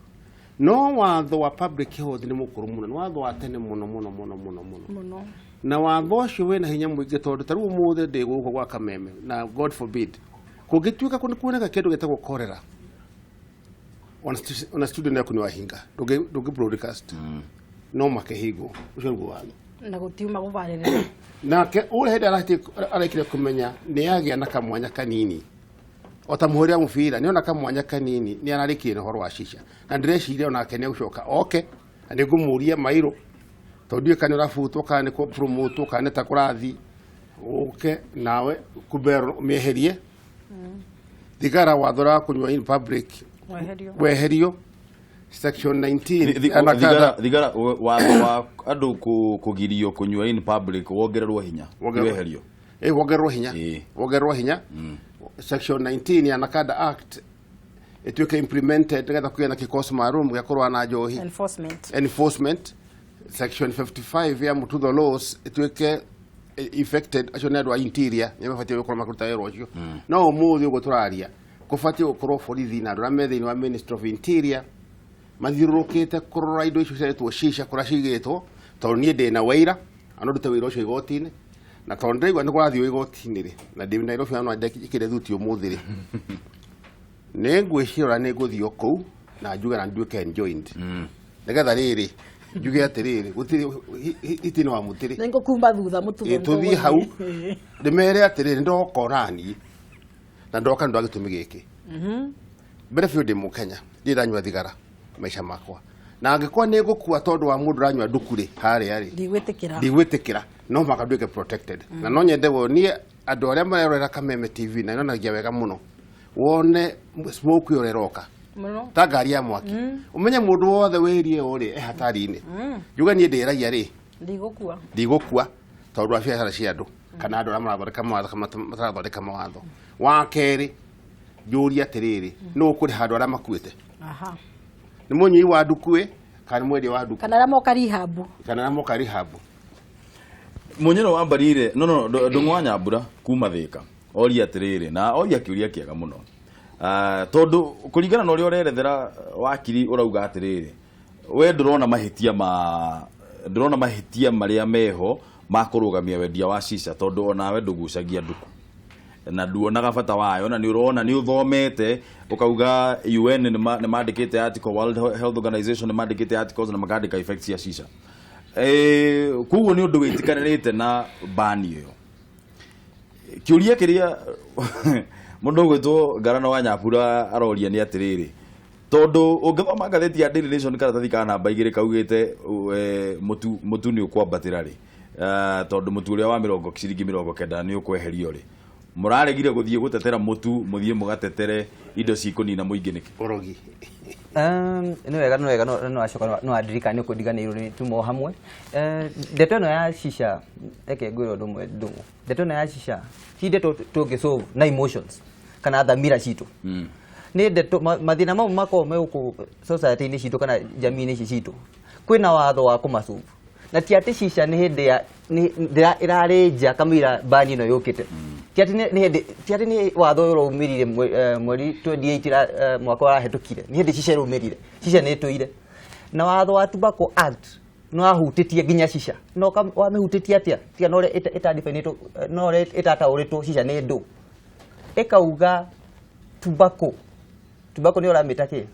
no watho wa public health nĩ mũkũrũ mũno, nĩ watho wa tene mũno mũno mũno mũno mũno. Mũno. Na watho ũcio wĩna hinya mũingĩ, tondũ ta rĩu ũmũthĩ ndĩ gũkũ gwa Kameme, na God forbid kũngĩtuĩka nĩ kuoneka kĩndũ gĩtagwo cholera, ona studio yaku nĩ wahinga, ndũngĩ broadcast, no makĩhingwo. Ũcio nĩguo watho. Na gũtiuma gũbarĩrĩra. Nake ũrĩa hĩndĩ arekire kũmenya nĩ agĩa na kamwanya kanini, o ta mũhũri wa mũbira nĩ ona kamwanya kanini, nĩ ararĩkirie na ũhoro wa shisha, na ndĩreciria onake nĩ egũcoka oke na nĩ ngũmũria mairũ, tondũ ndiũĩ kana nĩ ũrabutwo kana nĩ kũpromotwo kana nĩ ta kũrathiĩ, ũke nawe kumbero ũmĩeherie thigara, watho wa kũnyua in public. Weherio. Weherio section 19 Thigara, thigara, watho wa andũ kũgirio kũnyua in public wongererwo hinya? Weherio. Wongererwo hinya, wongererwo hinya. Section 19 ya NACADA Act ĩtuĩke implemented nĩgetha kũgĩe na kikosi maalum gĩa kũrũa na njohi. Enforcement. Enforcement. Section 55 ya Mututho Laws ĩtuĩke effected. Acio nĩ andũ a interior nĩ mabatiĩ gũkorwo makĩruta wĩra ũcio, no ũmũthĩ ũguo tũraria kũbatiĩ gũkorwo borithi na andũ arĩa me thĩinĩ wa Ministry of Interior mathiũrũrũkĩte kũrora indo icio ciretwo shisha kũrĩa cigĩtwo, tondũ niĩ ndĩ na wĩira na no ndute wĩra ũcio igoti-inĩ, na tondũ ndĩraigua nĩ kũrathiĩ igoti-inĩ rĩ, na ndĩ Nairobi no ndekĩre thuti ũmũthĩ rĩ, nĩ ngwĩciora nĩ ngũthiĩ o kũu na njuge na nduĩke enjoined, nĩgetha rĩrĩ njuge atĩrĩrĩ, gũtirĩ itinĩ wa mũtĩrĩ. Nĩ ngũkumba thutha mũtutho. Ĩ, tũthiĩ hau ndĩmere atĩrĩrĩ, ndoka onaniĩ na ndoka nĩ ũndũ wa gĩtũmi gĩkĩ. Mbere biũ, ndĩ mũkenya, ndirĩ ndanyua thigara maica makwa, na angĩkorwo nĩ ngũkua tondũ wa mũndũ ũranyua nduku rĩ, harĩa rĩ, Ndigwĩtĩkĩra. Ndigwĩtĩkĩra, no mũhaka nduĩke protected. Na no nyende wonie andũ arĩa marerorera Kameme TV na yonanagia wega mũno, wone smoke ĩyo ĩroka Mũno. ta ngari ya mwaki, ũmenye mũndũ wothe wĩrie ũyũ rĩ e hatari-inĩ. Njuge niĩ ndĩragia rĩ, Ndigũkua. Ndigũkua tondũ wa biacara cia andũ kana andũ arĩa marathondeka mawatho kana matarathondeka mawatho. Wa kerĩ, njũrie atĩrĩrĩ, nũ ũkũrĩha andũ arĩa makuĩte? Nĩ mũnyui wa nduku kana nĩ mwendia wa nduku? Kana arĩa moka rehab. Kana arĩa moka rehab. Munyoro wa mbarire no no ndung'u wa Nyambura kuma Thika oria atiriri, na oria kiuria kiega muno. Tondu kuringana na uria urerethera wakiri, urauga atiriri, we ndurona mahitia ma ndurona mahitia maria meho ma kurugamia wendia wa shisha, tondu onawe ndugucagia nduku na nduonaga bata wayo, na nĩ ũrona nĩ ũthomete ũkauga UN nĩ mandĩkĩte article, World Health Organization nĩ mandĩkĩte articles na makandĩka effects cia shisha. Koguo nĩ ũndũ wĩtĩkanĩrĩte na bani ĩyo. Kĩũria kĩrĩa mũndũ ũgwĩtwo Ngarana wa Nyambura aroria nĩ atĩrĩrĩ, tondũ ũngĩthoma ngathĩti ya Daily Nation karatathi ka namba 2 kaugĩte mũtu nĩ ũkwambatĩra rĩ, tondũ mũtu ũrĩa wa mĩrongo ciringi 90 nĩ ũkweherio rĩ. Mũraregire gũthiĩ gũtetera mũtu, mũthiĩ mũgatetere indo cikũnina mũingĩ nĩkĩ? Ũrogi. Nĩ wega, nĩ wega, no acoka no andirikane nĩ kũndiganĩirwo nĩ tuma o hamwe. Ndeto ĩno ya shisha, reke ngwĩre ũndũ ũmwe Ndung'u. Ndeto ĩno ya shisha ti ndeto tũngĩ solve na emotions kana thamira citũ. Nĩ ndeto mathĩna mau makoragwo me gũkũ society-inĩ citũ kana jamii-inĩ ici citũ, kwĩna watho wa kũmasolve, na ti atĩ shisha nĩ hĩndĩ ya ĩrarĩ nja kamũira bani ĩno yũkĩte. Ti atĩ nĩ hĩndĩ, ti atĩ nĩ watho ũyũ ũraumĩrire mweri 28 mwaka ũrahĩtũkire, nĩ hĩndĩ shisha ĩraumĩrire. Shisha nĩ ĩtũire, na watho wa Tobacco Act nĩ wahutĩtie nginya shisha. No wamĩhutĩtie atĩa? Tiga na ũrĩa ĩtadefinĩtwo, no ũrĩa ĩtataũrĩtwo shisha nĩ ndũ, ĩkauga tobacco nĩ ũramĩta kĩ?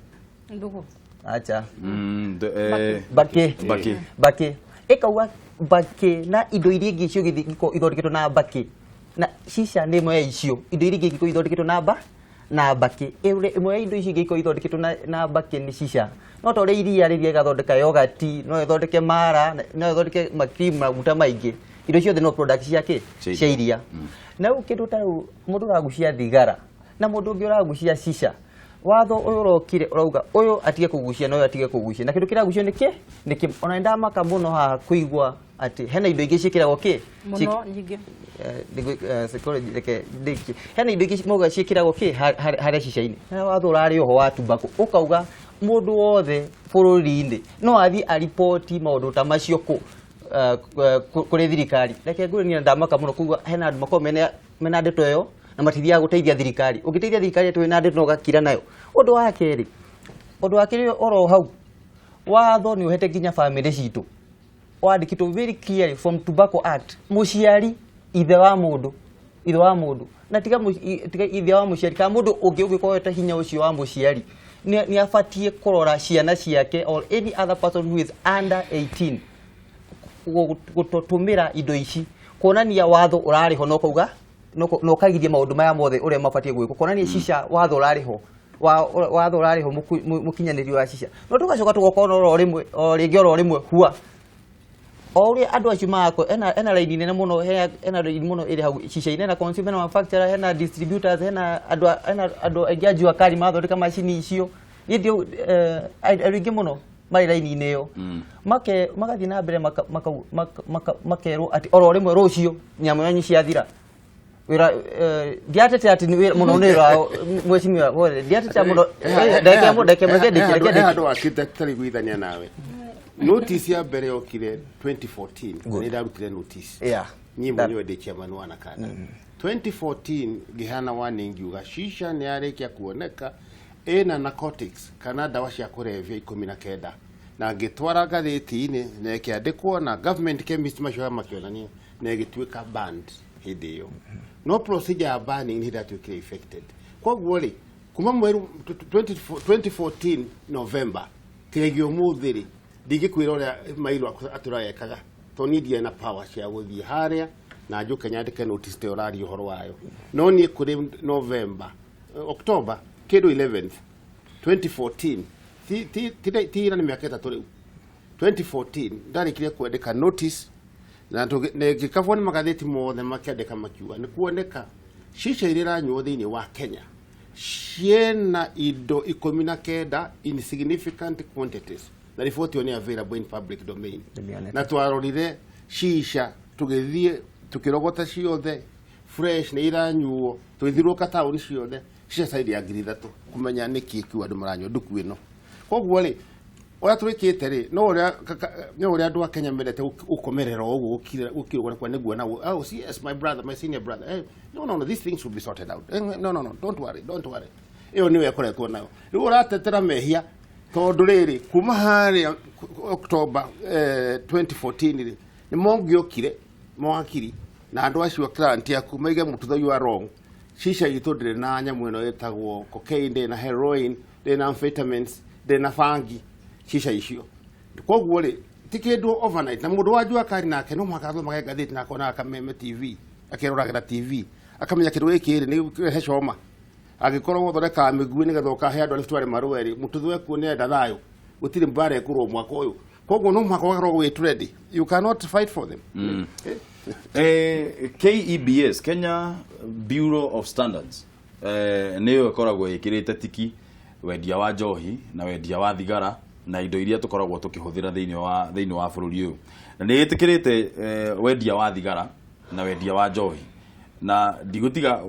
Ndugu. Acha. Bakĩ. Bakĩ. Bakĩ. Bakĩ, ĩkauga bakĩ na indo iria ingĩ ciũgĩthiĩ ithondeketwo na bakĩ, na shisha nĩ ĩmwe ya icio indo iria ingĩ ingĩkorwo ithondeketwo na ba na bakĩ. Ĩmwe ya indo icio ingĩ ikorwo ithondeketwo na bakĩ nĩ shisha. No ta ũrĩa iria rĩrĩa ĩgathondeka yogurt, no ĩthondeke mara, no ĩthondeke macream, maguta maingĩ, indo ciothe no product cia kĩ? Cia Cia iria. Na rĩu kĩndũ ta rĩu mũndũ ũragucia thigara na mũndũ ũngĩ ũragucia shisha, watho ũyũ ũrokire ũrauga ũyũ atige kũgucia na ũyũ atige kũgucia, na kĩndũ kĩragucio nĩ kĩ? Nĩ kĩ? Ona nĩ ndamaka mũno haha kũigua atĩ hena indo ingĩ ciĩkĩragwo kĩ? Mũno nyingĩ. Psychology, reke ndĩkie. Hena indo ingĩ mauga ciĩkĩragwo kĩ harĩa shisha-inĩ, na watho ũrarĩ oho wa tobacco ũkauga mũndũ wothe bũrũri-inĩ no athiĩ aripoti maũndũ ta macio kũ kũrĩ thirikari. Reke ngwĩre niĩ ndamaka mũno kuga hena andũ makoragwo mena ndeto ĩyo na matithiaga gũteithia thirikari. Ũngĩteithia thirikari atĩ wĩna ndeto na ũgakira nayo. Ũndũ wa kerĩ oro hau, watho nĩ ũhete nginya bamĩrĩ citũ, wandĩkĩtwo very clearly from Tobacco Act, mũciari, ithe wa mũndũ, ithe wa mũndũ na tiga tiga ithe wa mũciari kana mũndũ ũngĩ ũngĩkorwo wete hinya ũcio wa mũciari nĩ abatiĩ kũrora ciana ciake or any other person who is under 18 gũtũmĩra indo ici, kuonania watho ũrarĩ ho na ũkauga na ũkagiria maũndũ maya mothe ũrĩa mabatiĩ gwĩkwo, kuonania shisha watho ũrarĩ ho watho ũrarĩ ho mũkinyanĩrio wa shisha. No tũgacoka tũgoka oro rĩmwe o rĩngĩ oro rĩmwe hua o ũrĩa andũ acio marako ena raini nene mũno, hena raini mũno ĩrĩ hau shisha-inĩ, hena consumer, hena manufacturer, hena distributors, hena andũ aingĩ a jua kali marathondeka macini icio. Niĩ ndio andũ aingĩ mũno marĩ raini-inĩ ĩyo. Make magathiĩ na mbere makerwo atĩ oro rĩmwe rũciũ nyamũ yanyu ciathira wĩra. Ndiatete atĩ nĩ wĩra mũno nĩ wĩra wao, mheshimiwa wothe, ndiatete mũno. Ndagĩka ĩmwe, reke ndĩkie, reke He ndĩkie. handũ wakĩte tũtariguithania nawe. Notice ya mbere yokire 2014. Good. Nĩ ndarutire notice. Niĩ mwenyewe ndĩ chairman wa Nakada. 2014 ngĩheana warning, ngiuga shisha nĩ yarĩkia kuoneka ĩna narcotics kana ndawa cia kũrebia 19, na ngĩtwara ngathĩti-inĩ na ĩkĩandĩkwo na government chemist macio makĩonania na ĩgĩtuĩka banned hĩndĩ ĩyo. No procedure ya banning nĩ ĩratuĩkire effected. Koguo rĩ, kuma mweri 2014 November kinya ũmũthĩ rĩ, ndingĩkwĩra ũrĩa mairũ atũraga ekaga, tondũ niĩ ndirĩ na power cia gũthiĩ harĩa na njũke nyandĩke notice ta ũraria ũhoro wayo. No niĩ kũrĩ November, October kĩndũ 11th 2014, ti ira, nĩ mĩaka 3 rĩu, 2014 ndarĩkirie kwandĩka notice na ngĩkabwo nĩ magathĩti mothe makĩandĩka makiuga nĩ kuoneka shisha iria iranyuo thĩinĩ wa Kenya ciĩna indo 19 in significant quantities, na riboti ĩyo nĩ available in public domain. Nĩmĩoneka. Na twarorire shisha, tũgĩthiĩ tũkĩrogota ciothe fresh nĩ iranyuo, tũgĩthiũrũrũka taũni ciothe, shisha caidi ya 3000 kũmenya nĩkĩ kĩu andũ maranyua nduku ĩno. Koguo rĩ, ũrĩa twĩkĩte rĩ, no ũrĩa andũ a Kenya mendete gũkomerera o ũguo, gũkirwo kwa nĩguo na oh yes, my brother, my senior brother, no, no, no, these things will be sorted out. No, no, no, don't worry, don't worry. Ĩyo nĩyo ĩkoretwo nayo. Rĩu ũratetera mehia tondũ rĩrĩ kuma harĩa October 2014 rĩ, nĩ mongĩokire mawakiri na andũ acio client aku maige mũtutho, you are wrong, shisha itũ ndĩrĩ na nyamũ ĩno ĩtagwo cocaine, ndĩrĩ na heroin, ndĩrĩ na amphetamines, ndĩrĩ na bangi, shisha icio. Koguo rĩ, ti kĩndũ overnight, na mũndũ wa jua kari nake no mũhaka athomage ngathĩti na akonaga Kameme TV, akeroragĩra TV, akamenya kĩndũ gĩkĩ rĩ nĩ kĩrehe coma. Angĩkorwo gũthondekaga mĩguĩ nĩgetha ũkahe andũ arĩa tware marũa rĩ, mũtutho ekuo nĩ enda thayũ, gũtirĩ mbara ĩkũrwo mwaka ũyũ. Koguo no mũhaka ũgakorwo wĩ ready. You cannot fight for them. KEBS, Kenya Bureau of Standards, nĩyo ĩkoragwo ĩkĩrĩte tiki wendia wa njohi na wendia wa thigara na indo iria tũkoragwo tũkĩhũthĩra thĩinĩ wa bũrũri ũyũ, na nĩ ĩtĩkĩrĩte wendia wa thigara na wendia wa njohi. Na ndigũtiga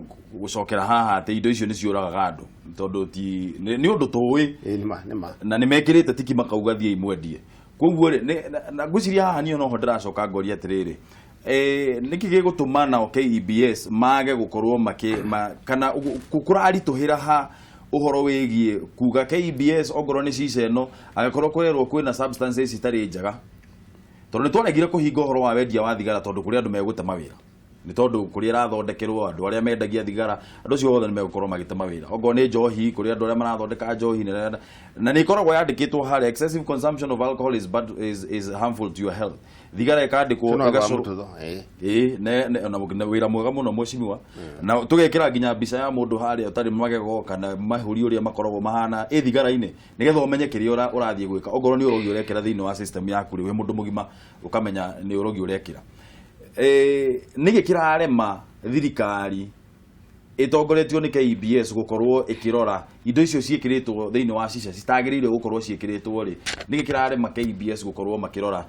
gũcokera haha atĩ indo icio nĩ ciũragaga andũ, tondũ ti nĩ ũndũ tũĩ. Nĩ ma, nĩ ma. Na nĩ mekĩrĩte tiki makauga thiĩ imwendie. Koguo rĩ, na ngwĩciria haha niĩ noho ndĩracoka ngoria atĩrĩrĩ, nĩkĩ gĩgũtũma nao KEBS mage gũkorwo makĩ kana kũraritũhĩra ha ũhoro wĩgiĩ kuga KEBS ongorwo nĩ cica ĩno, angĩkorwo kũrerwo kwĩna substances itarĩ njega? Tondũ nĩ twaregire kũhinga ũhoro wa wendia wa thigara tondũ kũrĩ andũ megũte mawĩra, nĩ tondũ kũrĩa ĩrathondekerwo, andũ arĩa mendagia thigara, andũ acio othe nĩ megũkorwo magĩte mawĩra. Okorwo nĩ njohi, kũrĩ andũ arĩa marathondeka njohi, na nĩ ĩkoragwo yandĩkĩtwo harĩa, "Excessive consumption of alcohol is bad, is harmful to your health." Thigara ĩkandĩkwo. Tũno wa ĩgacũrwo mũtutho, ĩĩ. Ĩĩ, na wĩra mwega mũno, mheshimiwa. Na tũgekĩra nginya mbica ya mũndũ harĩa ũtarĩ magego kana mahũri ũrĩa makoragwo mahana ĩ thigara-inĩ, nĩgetha ũmenye kĩrĩa ũrathiĩ gwĩka. Okorwo nĩ ũrogi ũrekĩra thĩinĩ wa system yaku rĩ, wĩ mũndũ mũgima ũkamenya nĩ ũrogi ũrekĩra. Nĩkĩ kĩrarema thirikari ĩtongoretio nĩ KEBS gũkorwo ĩkĩrora indo icio ciĩkĩrĩtwo thĩinĩ wa cica citagĩrĩire gũkorwo ciĩkĩrĩtwo rĩ? Nĩkĩ kĩrarema KEBS gũkorwo makĩrora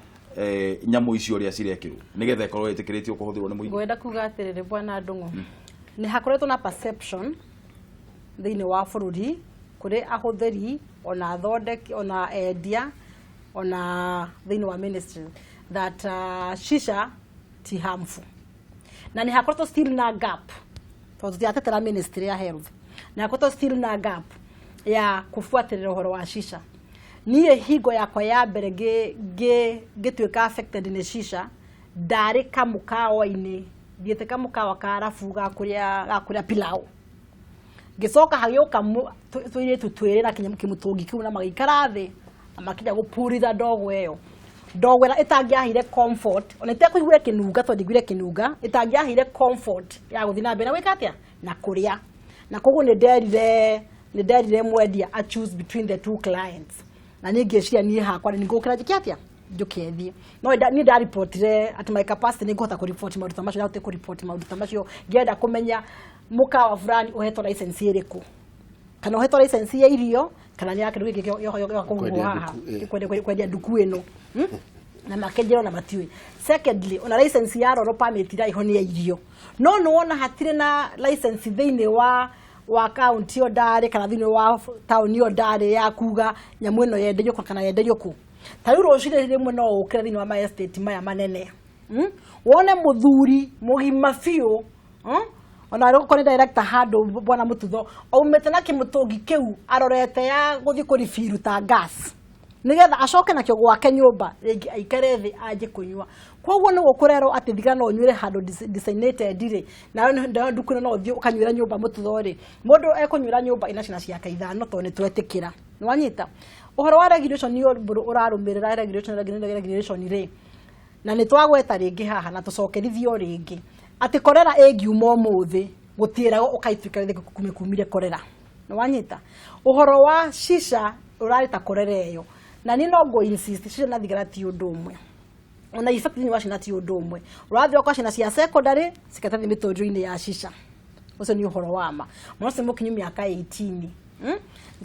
nyamũ icio ũrĩa cirekĩrwo, nĩgetha ĩkorwo ĩtĩkĩrĩtio kũhũthĩrwo nĩ mũingĩ? Ngwenda kuga atĩrĩrĩ, bwana Ndung'u, nĩ hakoretwo na perception thĩinĩ wa bũrũri kũrĩ ahũthĩri ona athondeki ona endia ona thĩinĩ wa ministry that shisha ti harmful, na nĩ hakoretwo still na gap, tondũ tũtiratetera ministry ya health. Nĩ hakoretwo still na gap ya kũbuatĩrĩra ũhoro wa shisha. Niĩ hingo yakwa ya mbere ngĩtuĩka affected nĩ shisha, ndarĩ kamũkawa-inĩ, thiĩte kamũkawa ka arabu ga kũrĩa pilau. Ngĩcoka hagĩũka tũirĩtu twĩrĩ na kĩmũtũngi kĩu, na magĩikara thĩ na makinya gũpuritha ndogo ĩyo, ndogo ĩrĩa ĩtangĩaheire comfort ona itekũiguire kĩnunga, tondũ ndiguire kĩnunga, ĩtangĩaheire comfort ya gũthiĩ na mbere na gwĩka atĩa na kũrĩa. Na koguo nĩ nderire mwendia a choose between the two clients, na niĩ ngĩciria niĩ hakwa nĩ ngũkĩra njĩke atĩa, njũke thiĩ. No niĩ ndaripotire at my capacity, nĩ ngũhota kũripoti maũndũ ta macio, ndahotire kũripoti maũndũ ta macio. Ngĩenda kũmenya mũkawa fulani ũhetwo license ĩrĩkũ, kana ũhetwo license ya irio kana nĩ ya kĩndũ gĩkĩ gĩa kũhuhwo Kwendia haha. nduku, ĩ. Kwendia nduku ĩno. Na makĩnjĩra ona matiũĩ. Secondly, ona license ya roro permit iraiho nĩ ya irio, no nĩ wona hatirĩ na license thĩinĩ wa kaunti ĩyo ndarĩ kana thĩinĩ wa taũni ĩyo ndarĩ ya kuga nyamũ ĩno yenderio kũ kana yenderio kũ. Ta rĩu rũcinĩ rĩmwe no ũkĩre thĩinĩ wa ma estate maya manene, Wone mũthuri mũgima biũ, Ona arĩ nĩ director handũ, bwana Mũtutho, aumĩte na kĩmũtũngi kĩu arorete ya gũthiĩ kũribiru ta gas, nigetha acoke nakĩo gwake nyũmba rĩngĩ aikare thĩ anjie kũnyua. Koguo nĩ gũkũrerwo atĩ thigara no ũnyuĩre handũ designated rĩ, nayo nayo nduku ĩno no ũthiĩ ũkanyuĩra nyũmba. Mũtutho rĩ, mũndũ ekũnyuĩra nyũmba ina ciana ciake ithano, tondũ nĩ twetĩkĩra. Nĩ wanyita ũhoro wa regulation nĩ ũndũ ũrarũmĩrĩra regulation rĩ, na nĩ twagweta rĩngĩ haha na tũcokerithio rĩngĩ atĩ korera ĩngiuma ũmũthĩ gũtiĩragwo ũkaituĩka rĩngĩ kumire korera. Nĩ wanyita ũhoro wa shisha ũrarĩ ta korera ĩyo, na niĩ no ngũ insist shisha na thigara ti ũndũ ũmwe, ona effect thĩinĩ wa ciana ti ũndũ ũmwe. Ũrathiĩ ũgakora ciana cia secondary cikĩte mĩtũrĩro-inĩ ya shisha. Ũcio nĩ ũhoro wa ma. Mwana ũcio mũkinyu mĩaka 18,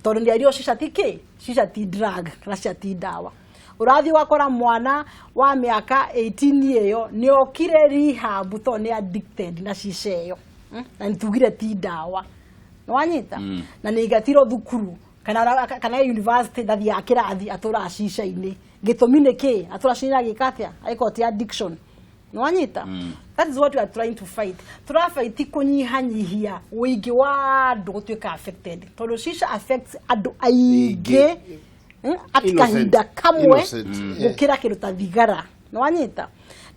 Tondũ nĩ ario shisha ti kĩ, shisha ti drug kana shisha ti ndawa. Ũrathiĩ ũgakora mwana wa mĩaka 18 ĩyo nĩ okire rehab tondũ nĩ addicted na shisha ĩyo, Na nĩ tugire ti ndawa. Nĩ wanyita? Na nĩ igatirwo thukuru kana university, ndathiaga kĩrathi, atũraga shisha-inĩ. Gĩtũmi nĩ kĩ? Atũra shisha agĩka atĩa? Agĩkorwo ti addiction. Nĩ wanyita? That is what we are trying to fight. Tũrabaiti kũnyihanyihia ũingĩ wa andũ gũtuĩka affected, tondũ shisha affects andũ aingĩ at Innocent. kahinda kamwe Innocent, gũkĩra kĩndũ ta thigara. Nĩ wanyita?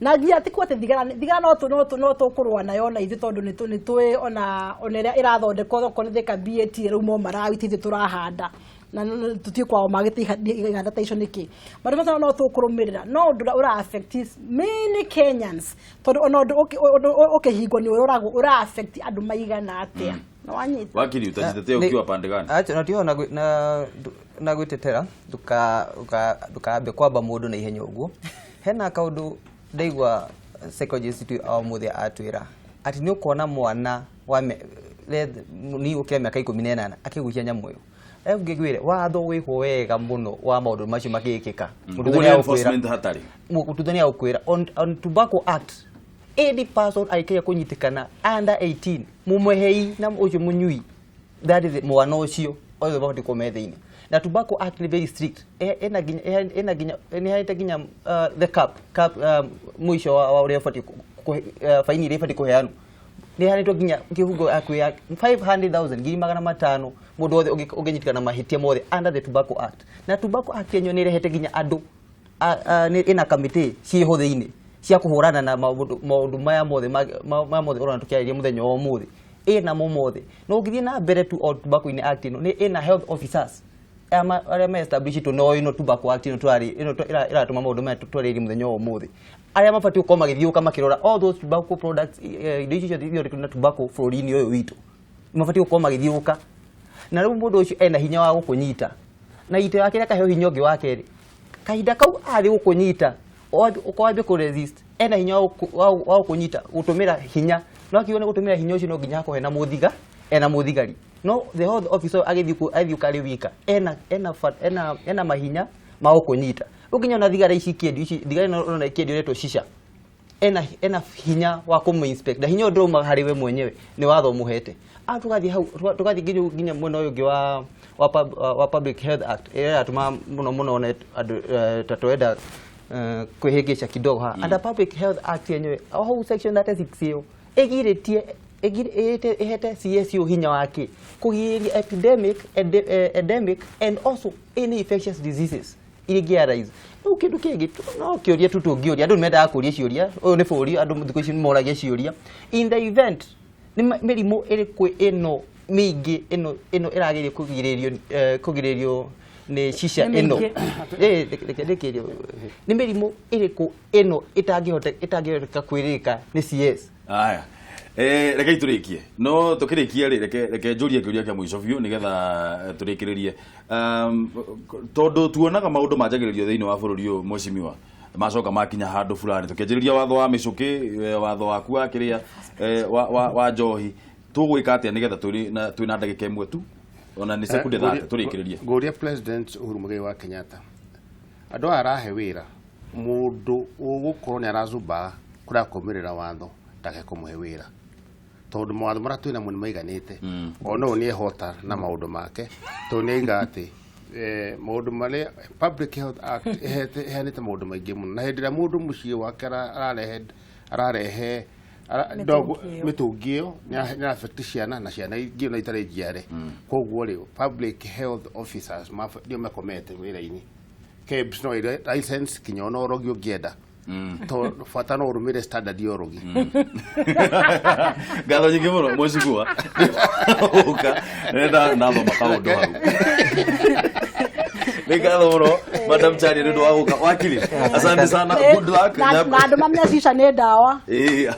Na nginya ti kuga atĩ thigara no tũkũrũa nayo na ithuĩ, tondũ nĩ tũĩ ona ĩrĩa ĩrathondekwo okorwo nĩ Thika BAT ĩrauma Malawi, ti ithuĩ tũrahanda na tũtiĩ kwao magĩte iganda ta icio nĩkĩ. Maũndũ macio no tũkũrũmĩrĩra, no ũndũ ũrĩa ũra affect many Kenyans, tondũ ona ũndũ ũkĩhingwo nĩ ũroragwo ũra affect andũ maigana atĩa. Nĩ wanyita? Wakili, utajitetea ukiwa pande gani? Acha natio na Na gwĩtetera, ndũkambe kwamba mũndũ na ihenya ũguo. Hena kaũndũ ndaigua psychologist o mũthĩ atwĩra atĩ nĩ ũkuona mwana wa ni gũkĩra mĩaka 18 akĩgucia nyamũ ĩyo. Ngĩgwĩre watho wĩho wega mũno wa maũndũ macio makĩkĩka. Ũguo nĩ enforcement hatarĩ. Mũtuthania gũkwĩra on Tobacco Act, any person aikĩria kũnyitĩkana under 18, mũmũhei na ũcio mũnyui, that is mwana ũcio, othe mabatiĩ gũkorwo me thĩinĩ. Na Tobacco Act nĩ very strict. Ena nginya nĩ heanĩte nginya the cap, mũico wa ũrĩa ũbatiĩ faini ĩrĩa ĩbatiĩ kũheanwo nĩ heanĩtwo nginya kĩbungo ya 500,000, 500,000, mũndũ wothe ũngĩnyitĩkana na mahĩtia mothe under the Tobacco Act. Na Tobacco Act yenyewe nĩ ĩrehete nginya andũ ĩna kamĩtĩ ciĩho thĩinĩ cia kũhũrana na maũndũ maya mothe maya mothe ũrona tũkĩarĩria mũthenya wa ũmũthĩ, ĩna mo mothe. Na ũngĩthiĩ na mbere tu o Tobacco Act ĩno nĩ ĩna health officers arĩa me establishĩtwo no ĩno Tobacco Act ĩno tũrarĩ ĩno ĩratũma maũndũ maya twarĩrie mũthenya wa ũmũthĩ, arĩa mabatiĩ gũkorwo magĩthiũka makĩrora all those tobacco products, indo icio ciothe ithondeketwo na tobacco bũrũri-inĩ ũyũ witũ, mabatiĩ gũkorwo magĩthiũka. Na rĩu mũndũ ũcio ena hinya wa gũkũnyita na ita yake akaheo hinya ũngĩ wa kerĩ kahinda kau athiĩ gũkũnyita, ũkwambia kũ resist, ena hinya wa gũkũnyita gũtũmĩra hinya. No akiuga nĩ gũtũmĩra hinya ũcio, no nginya hakorwo hena mũthiga, ena mũthigari. No the health officer agĩthiĩ agĩthiĩ arĩ wika, ena mahinya ma gũkũnyita. Rĩu nginya ona thigara ici ikĩendio, ici thigara ĩno ũrona ikĩendio ĩretwo shisha, ena hinya wa kũmũ inspect, na hinya ũyũ ndũraumaga harĩ we mwenyewe, nĩ watho ũmũhete. Tũgathiĩ hau, tũgathiĩ nginya mwena ũyũ ũngĩ wa Public Health Act ĩrĩa ĩratũma mũno mũno one andũ ta twenda kwĩhĩngĩca kidogo haha. Under Public Health Act yenyewe, o hau section 36 ĩyo ĩgirĩtie ĩhete CSO hinya wake kũgirĩrĩria epidemic, endemic and also any infectious diseases iria ingĩ arise. Rĩu kĩndũ kĩngĩ no kĩũria tu tũngĩũria, andũ nĩ mendaga kũria ciũria, ũyũ nĩ bũrũri, andũ thikũ ici nĩ moragia ciũria. In the event nĩ mĩrimũ ĩrĩkũ ĩno mĩingĩ ĩno ĩrageria kũgirĩrĩrio nĩ shisha Nĩ ĩno? mĩingĩ. Reke ndĩkĩrie. Nĩ mĩrimũ ĩrĩkũ ĩno ĩtangĩhoteka kwĩrĩka nĩ CS? Aya. Rekei tũrĩkie, no tũkĩrĩkia rĩ, reke njũrie kĩũria kĩa mũico biũ nĩgetha tũrĩkĩrĩrie, tondũ tuonaga maũndũ manjagĩrĩrio thĩinĩ wa bũrũri ũyũ, mheshimiwa, macoka makinya handũ fulani tũkĩanjĩrĩria watho wa mĩcũkĩ, watho waku wa kĩrĩa, wa njohi. Tũgwĩka atĩa nĩgetha twĩna ndagĩka 1 tu, ona nĩ sekunde 30, tũrĩkĩrĩrie? Ngũria President Uhuru Muigai wa Kenyatta, andũ aya arahe wĩra, mũndũ ũgũkorwo nĩ arazubaa kũrĩa kũrũmĩrĩra watho, ndake kũmũhe wĩra, tondũ mawatho marĩa twĩ namo nĩ maiganĩte. Ona ũyũ nĩ ehota na maũndũ make, tondũ nĩ aiga atĩ maũndũ marĩa Public Health Act ĩheanĩte maũndũ maingĩ mũno, na hĩndĩ ĩrĩa mũndũ mũciĩ wake ararehe Mĩtũngi ĩyo. Mĩtũngi ĩyo nĩ affect ciana na ciana ingĩ ona itarĩ njiare. Koguo rĩ, public health officers nĩo makomete wĩra-inĩ. KEBS no ĩre license kinya ona ũrogi ũngĩenda, to bata no ũrũmĩrĩre standard ya ũrogi. Ngatho nyingĩ mũno, mheshimiwa, ũka nenda ndathoma kaũndũ hau. Nĩ ngatho mũno, Madam Chani, nĩ ũndũ wa gũka. Wakiri, asante sana, good luck. Na andũ mamenya shisha nĩ ndawa. Ĩĩ.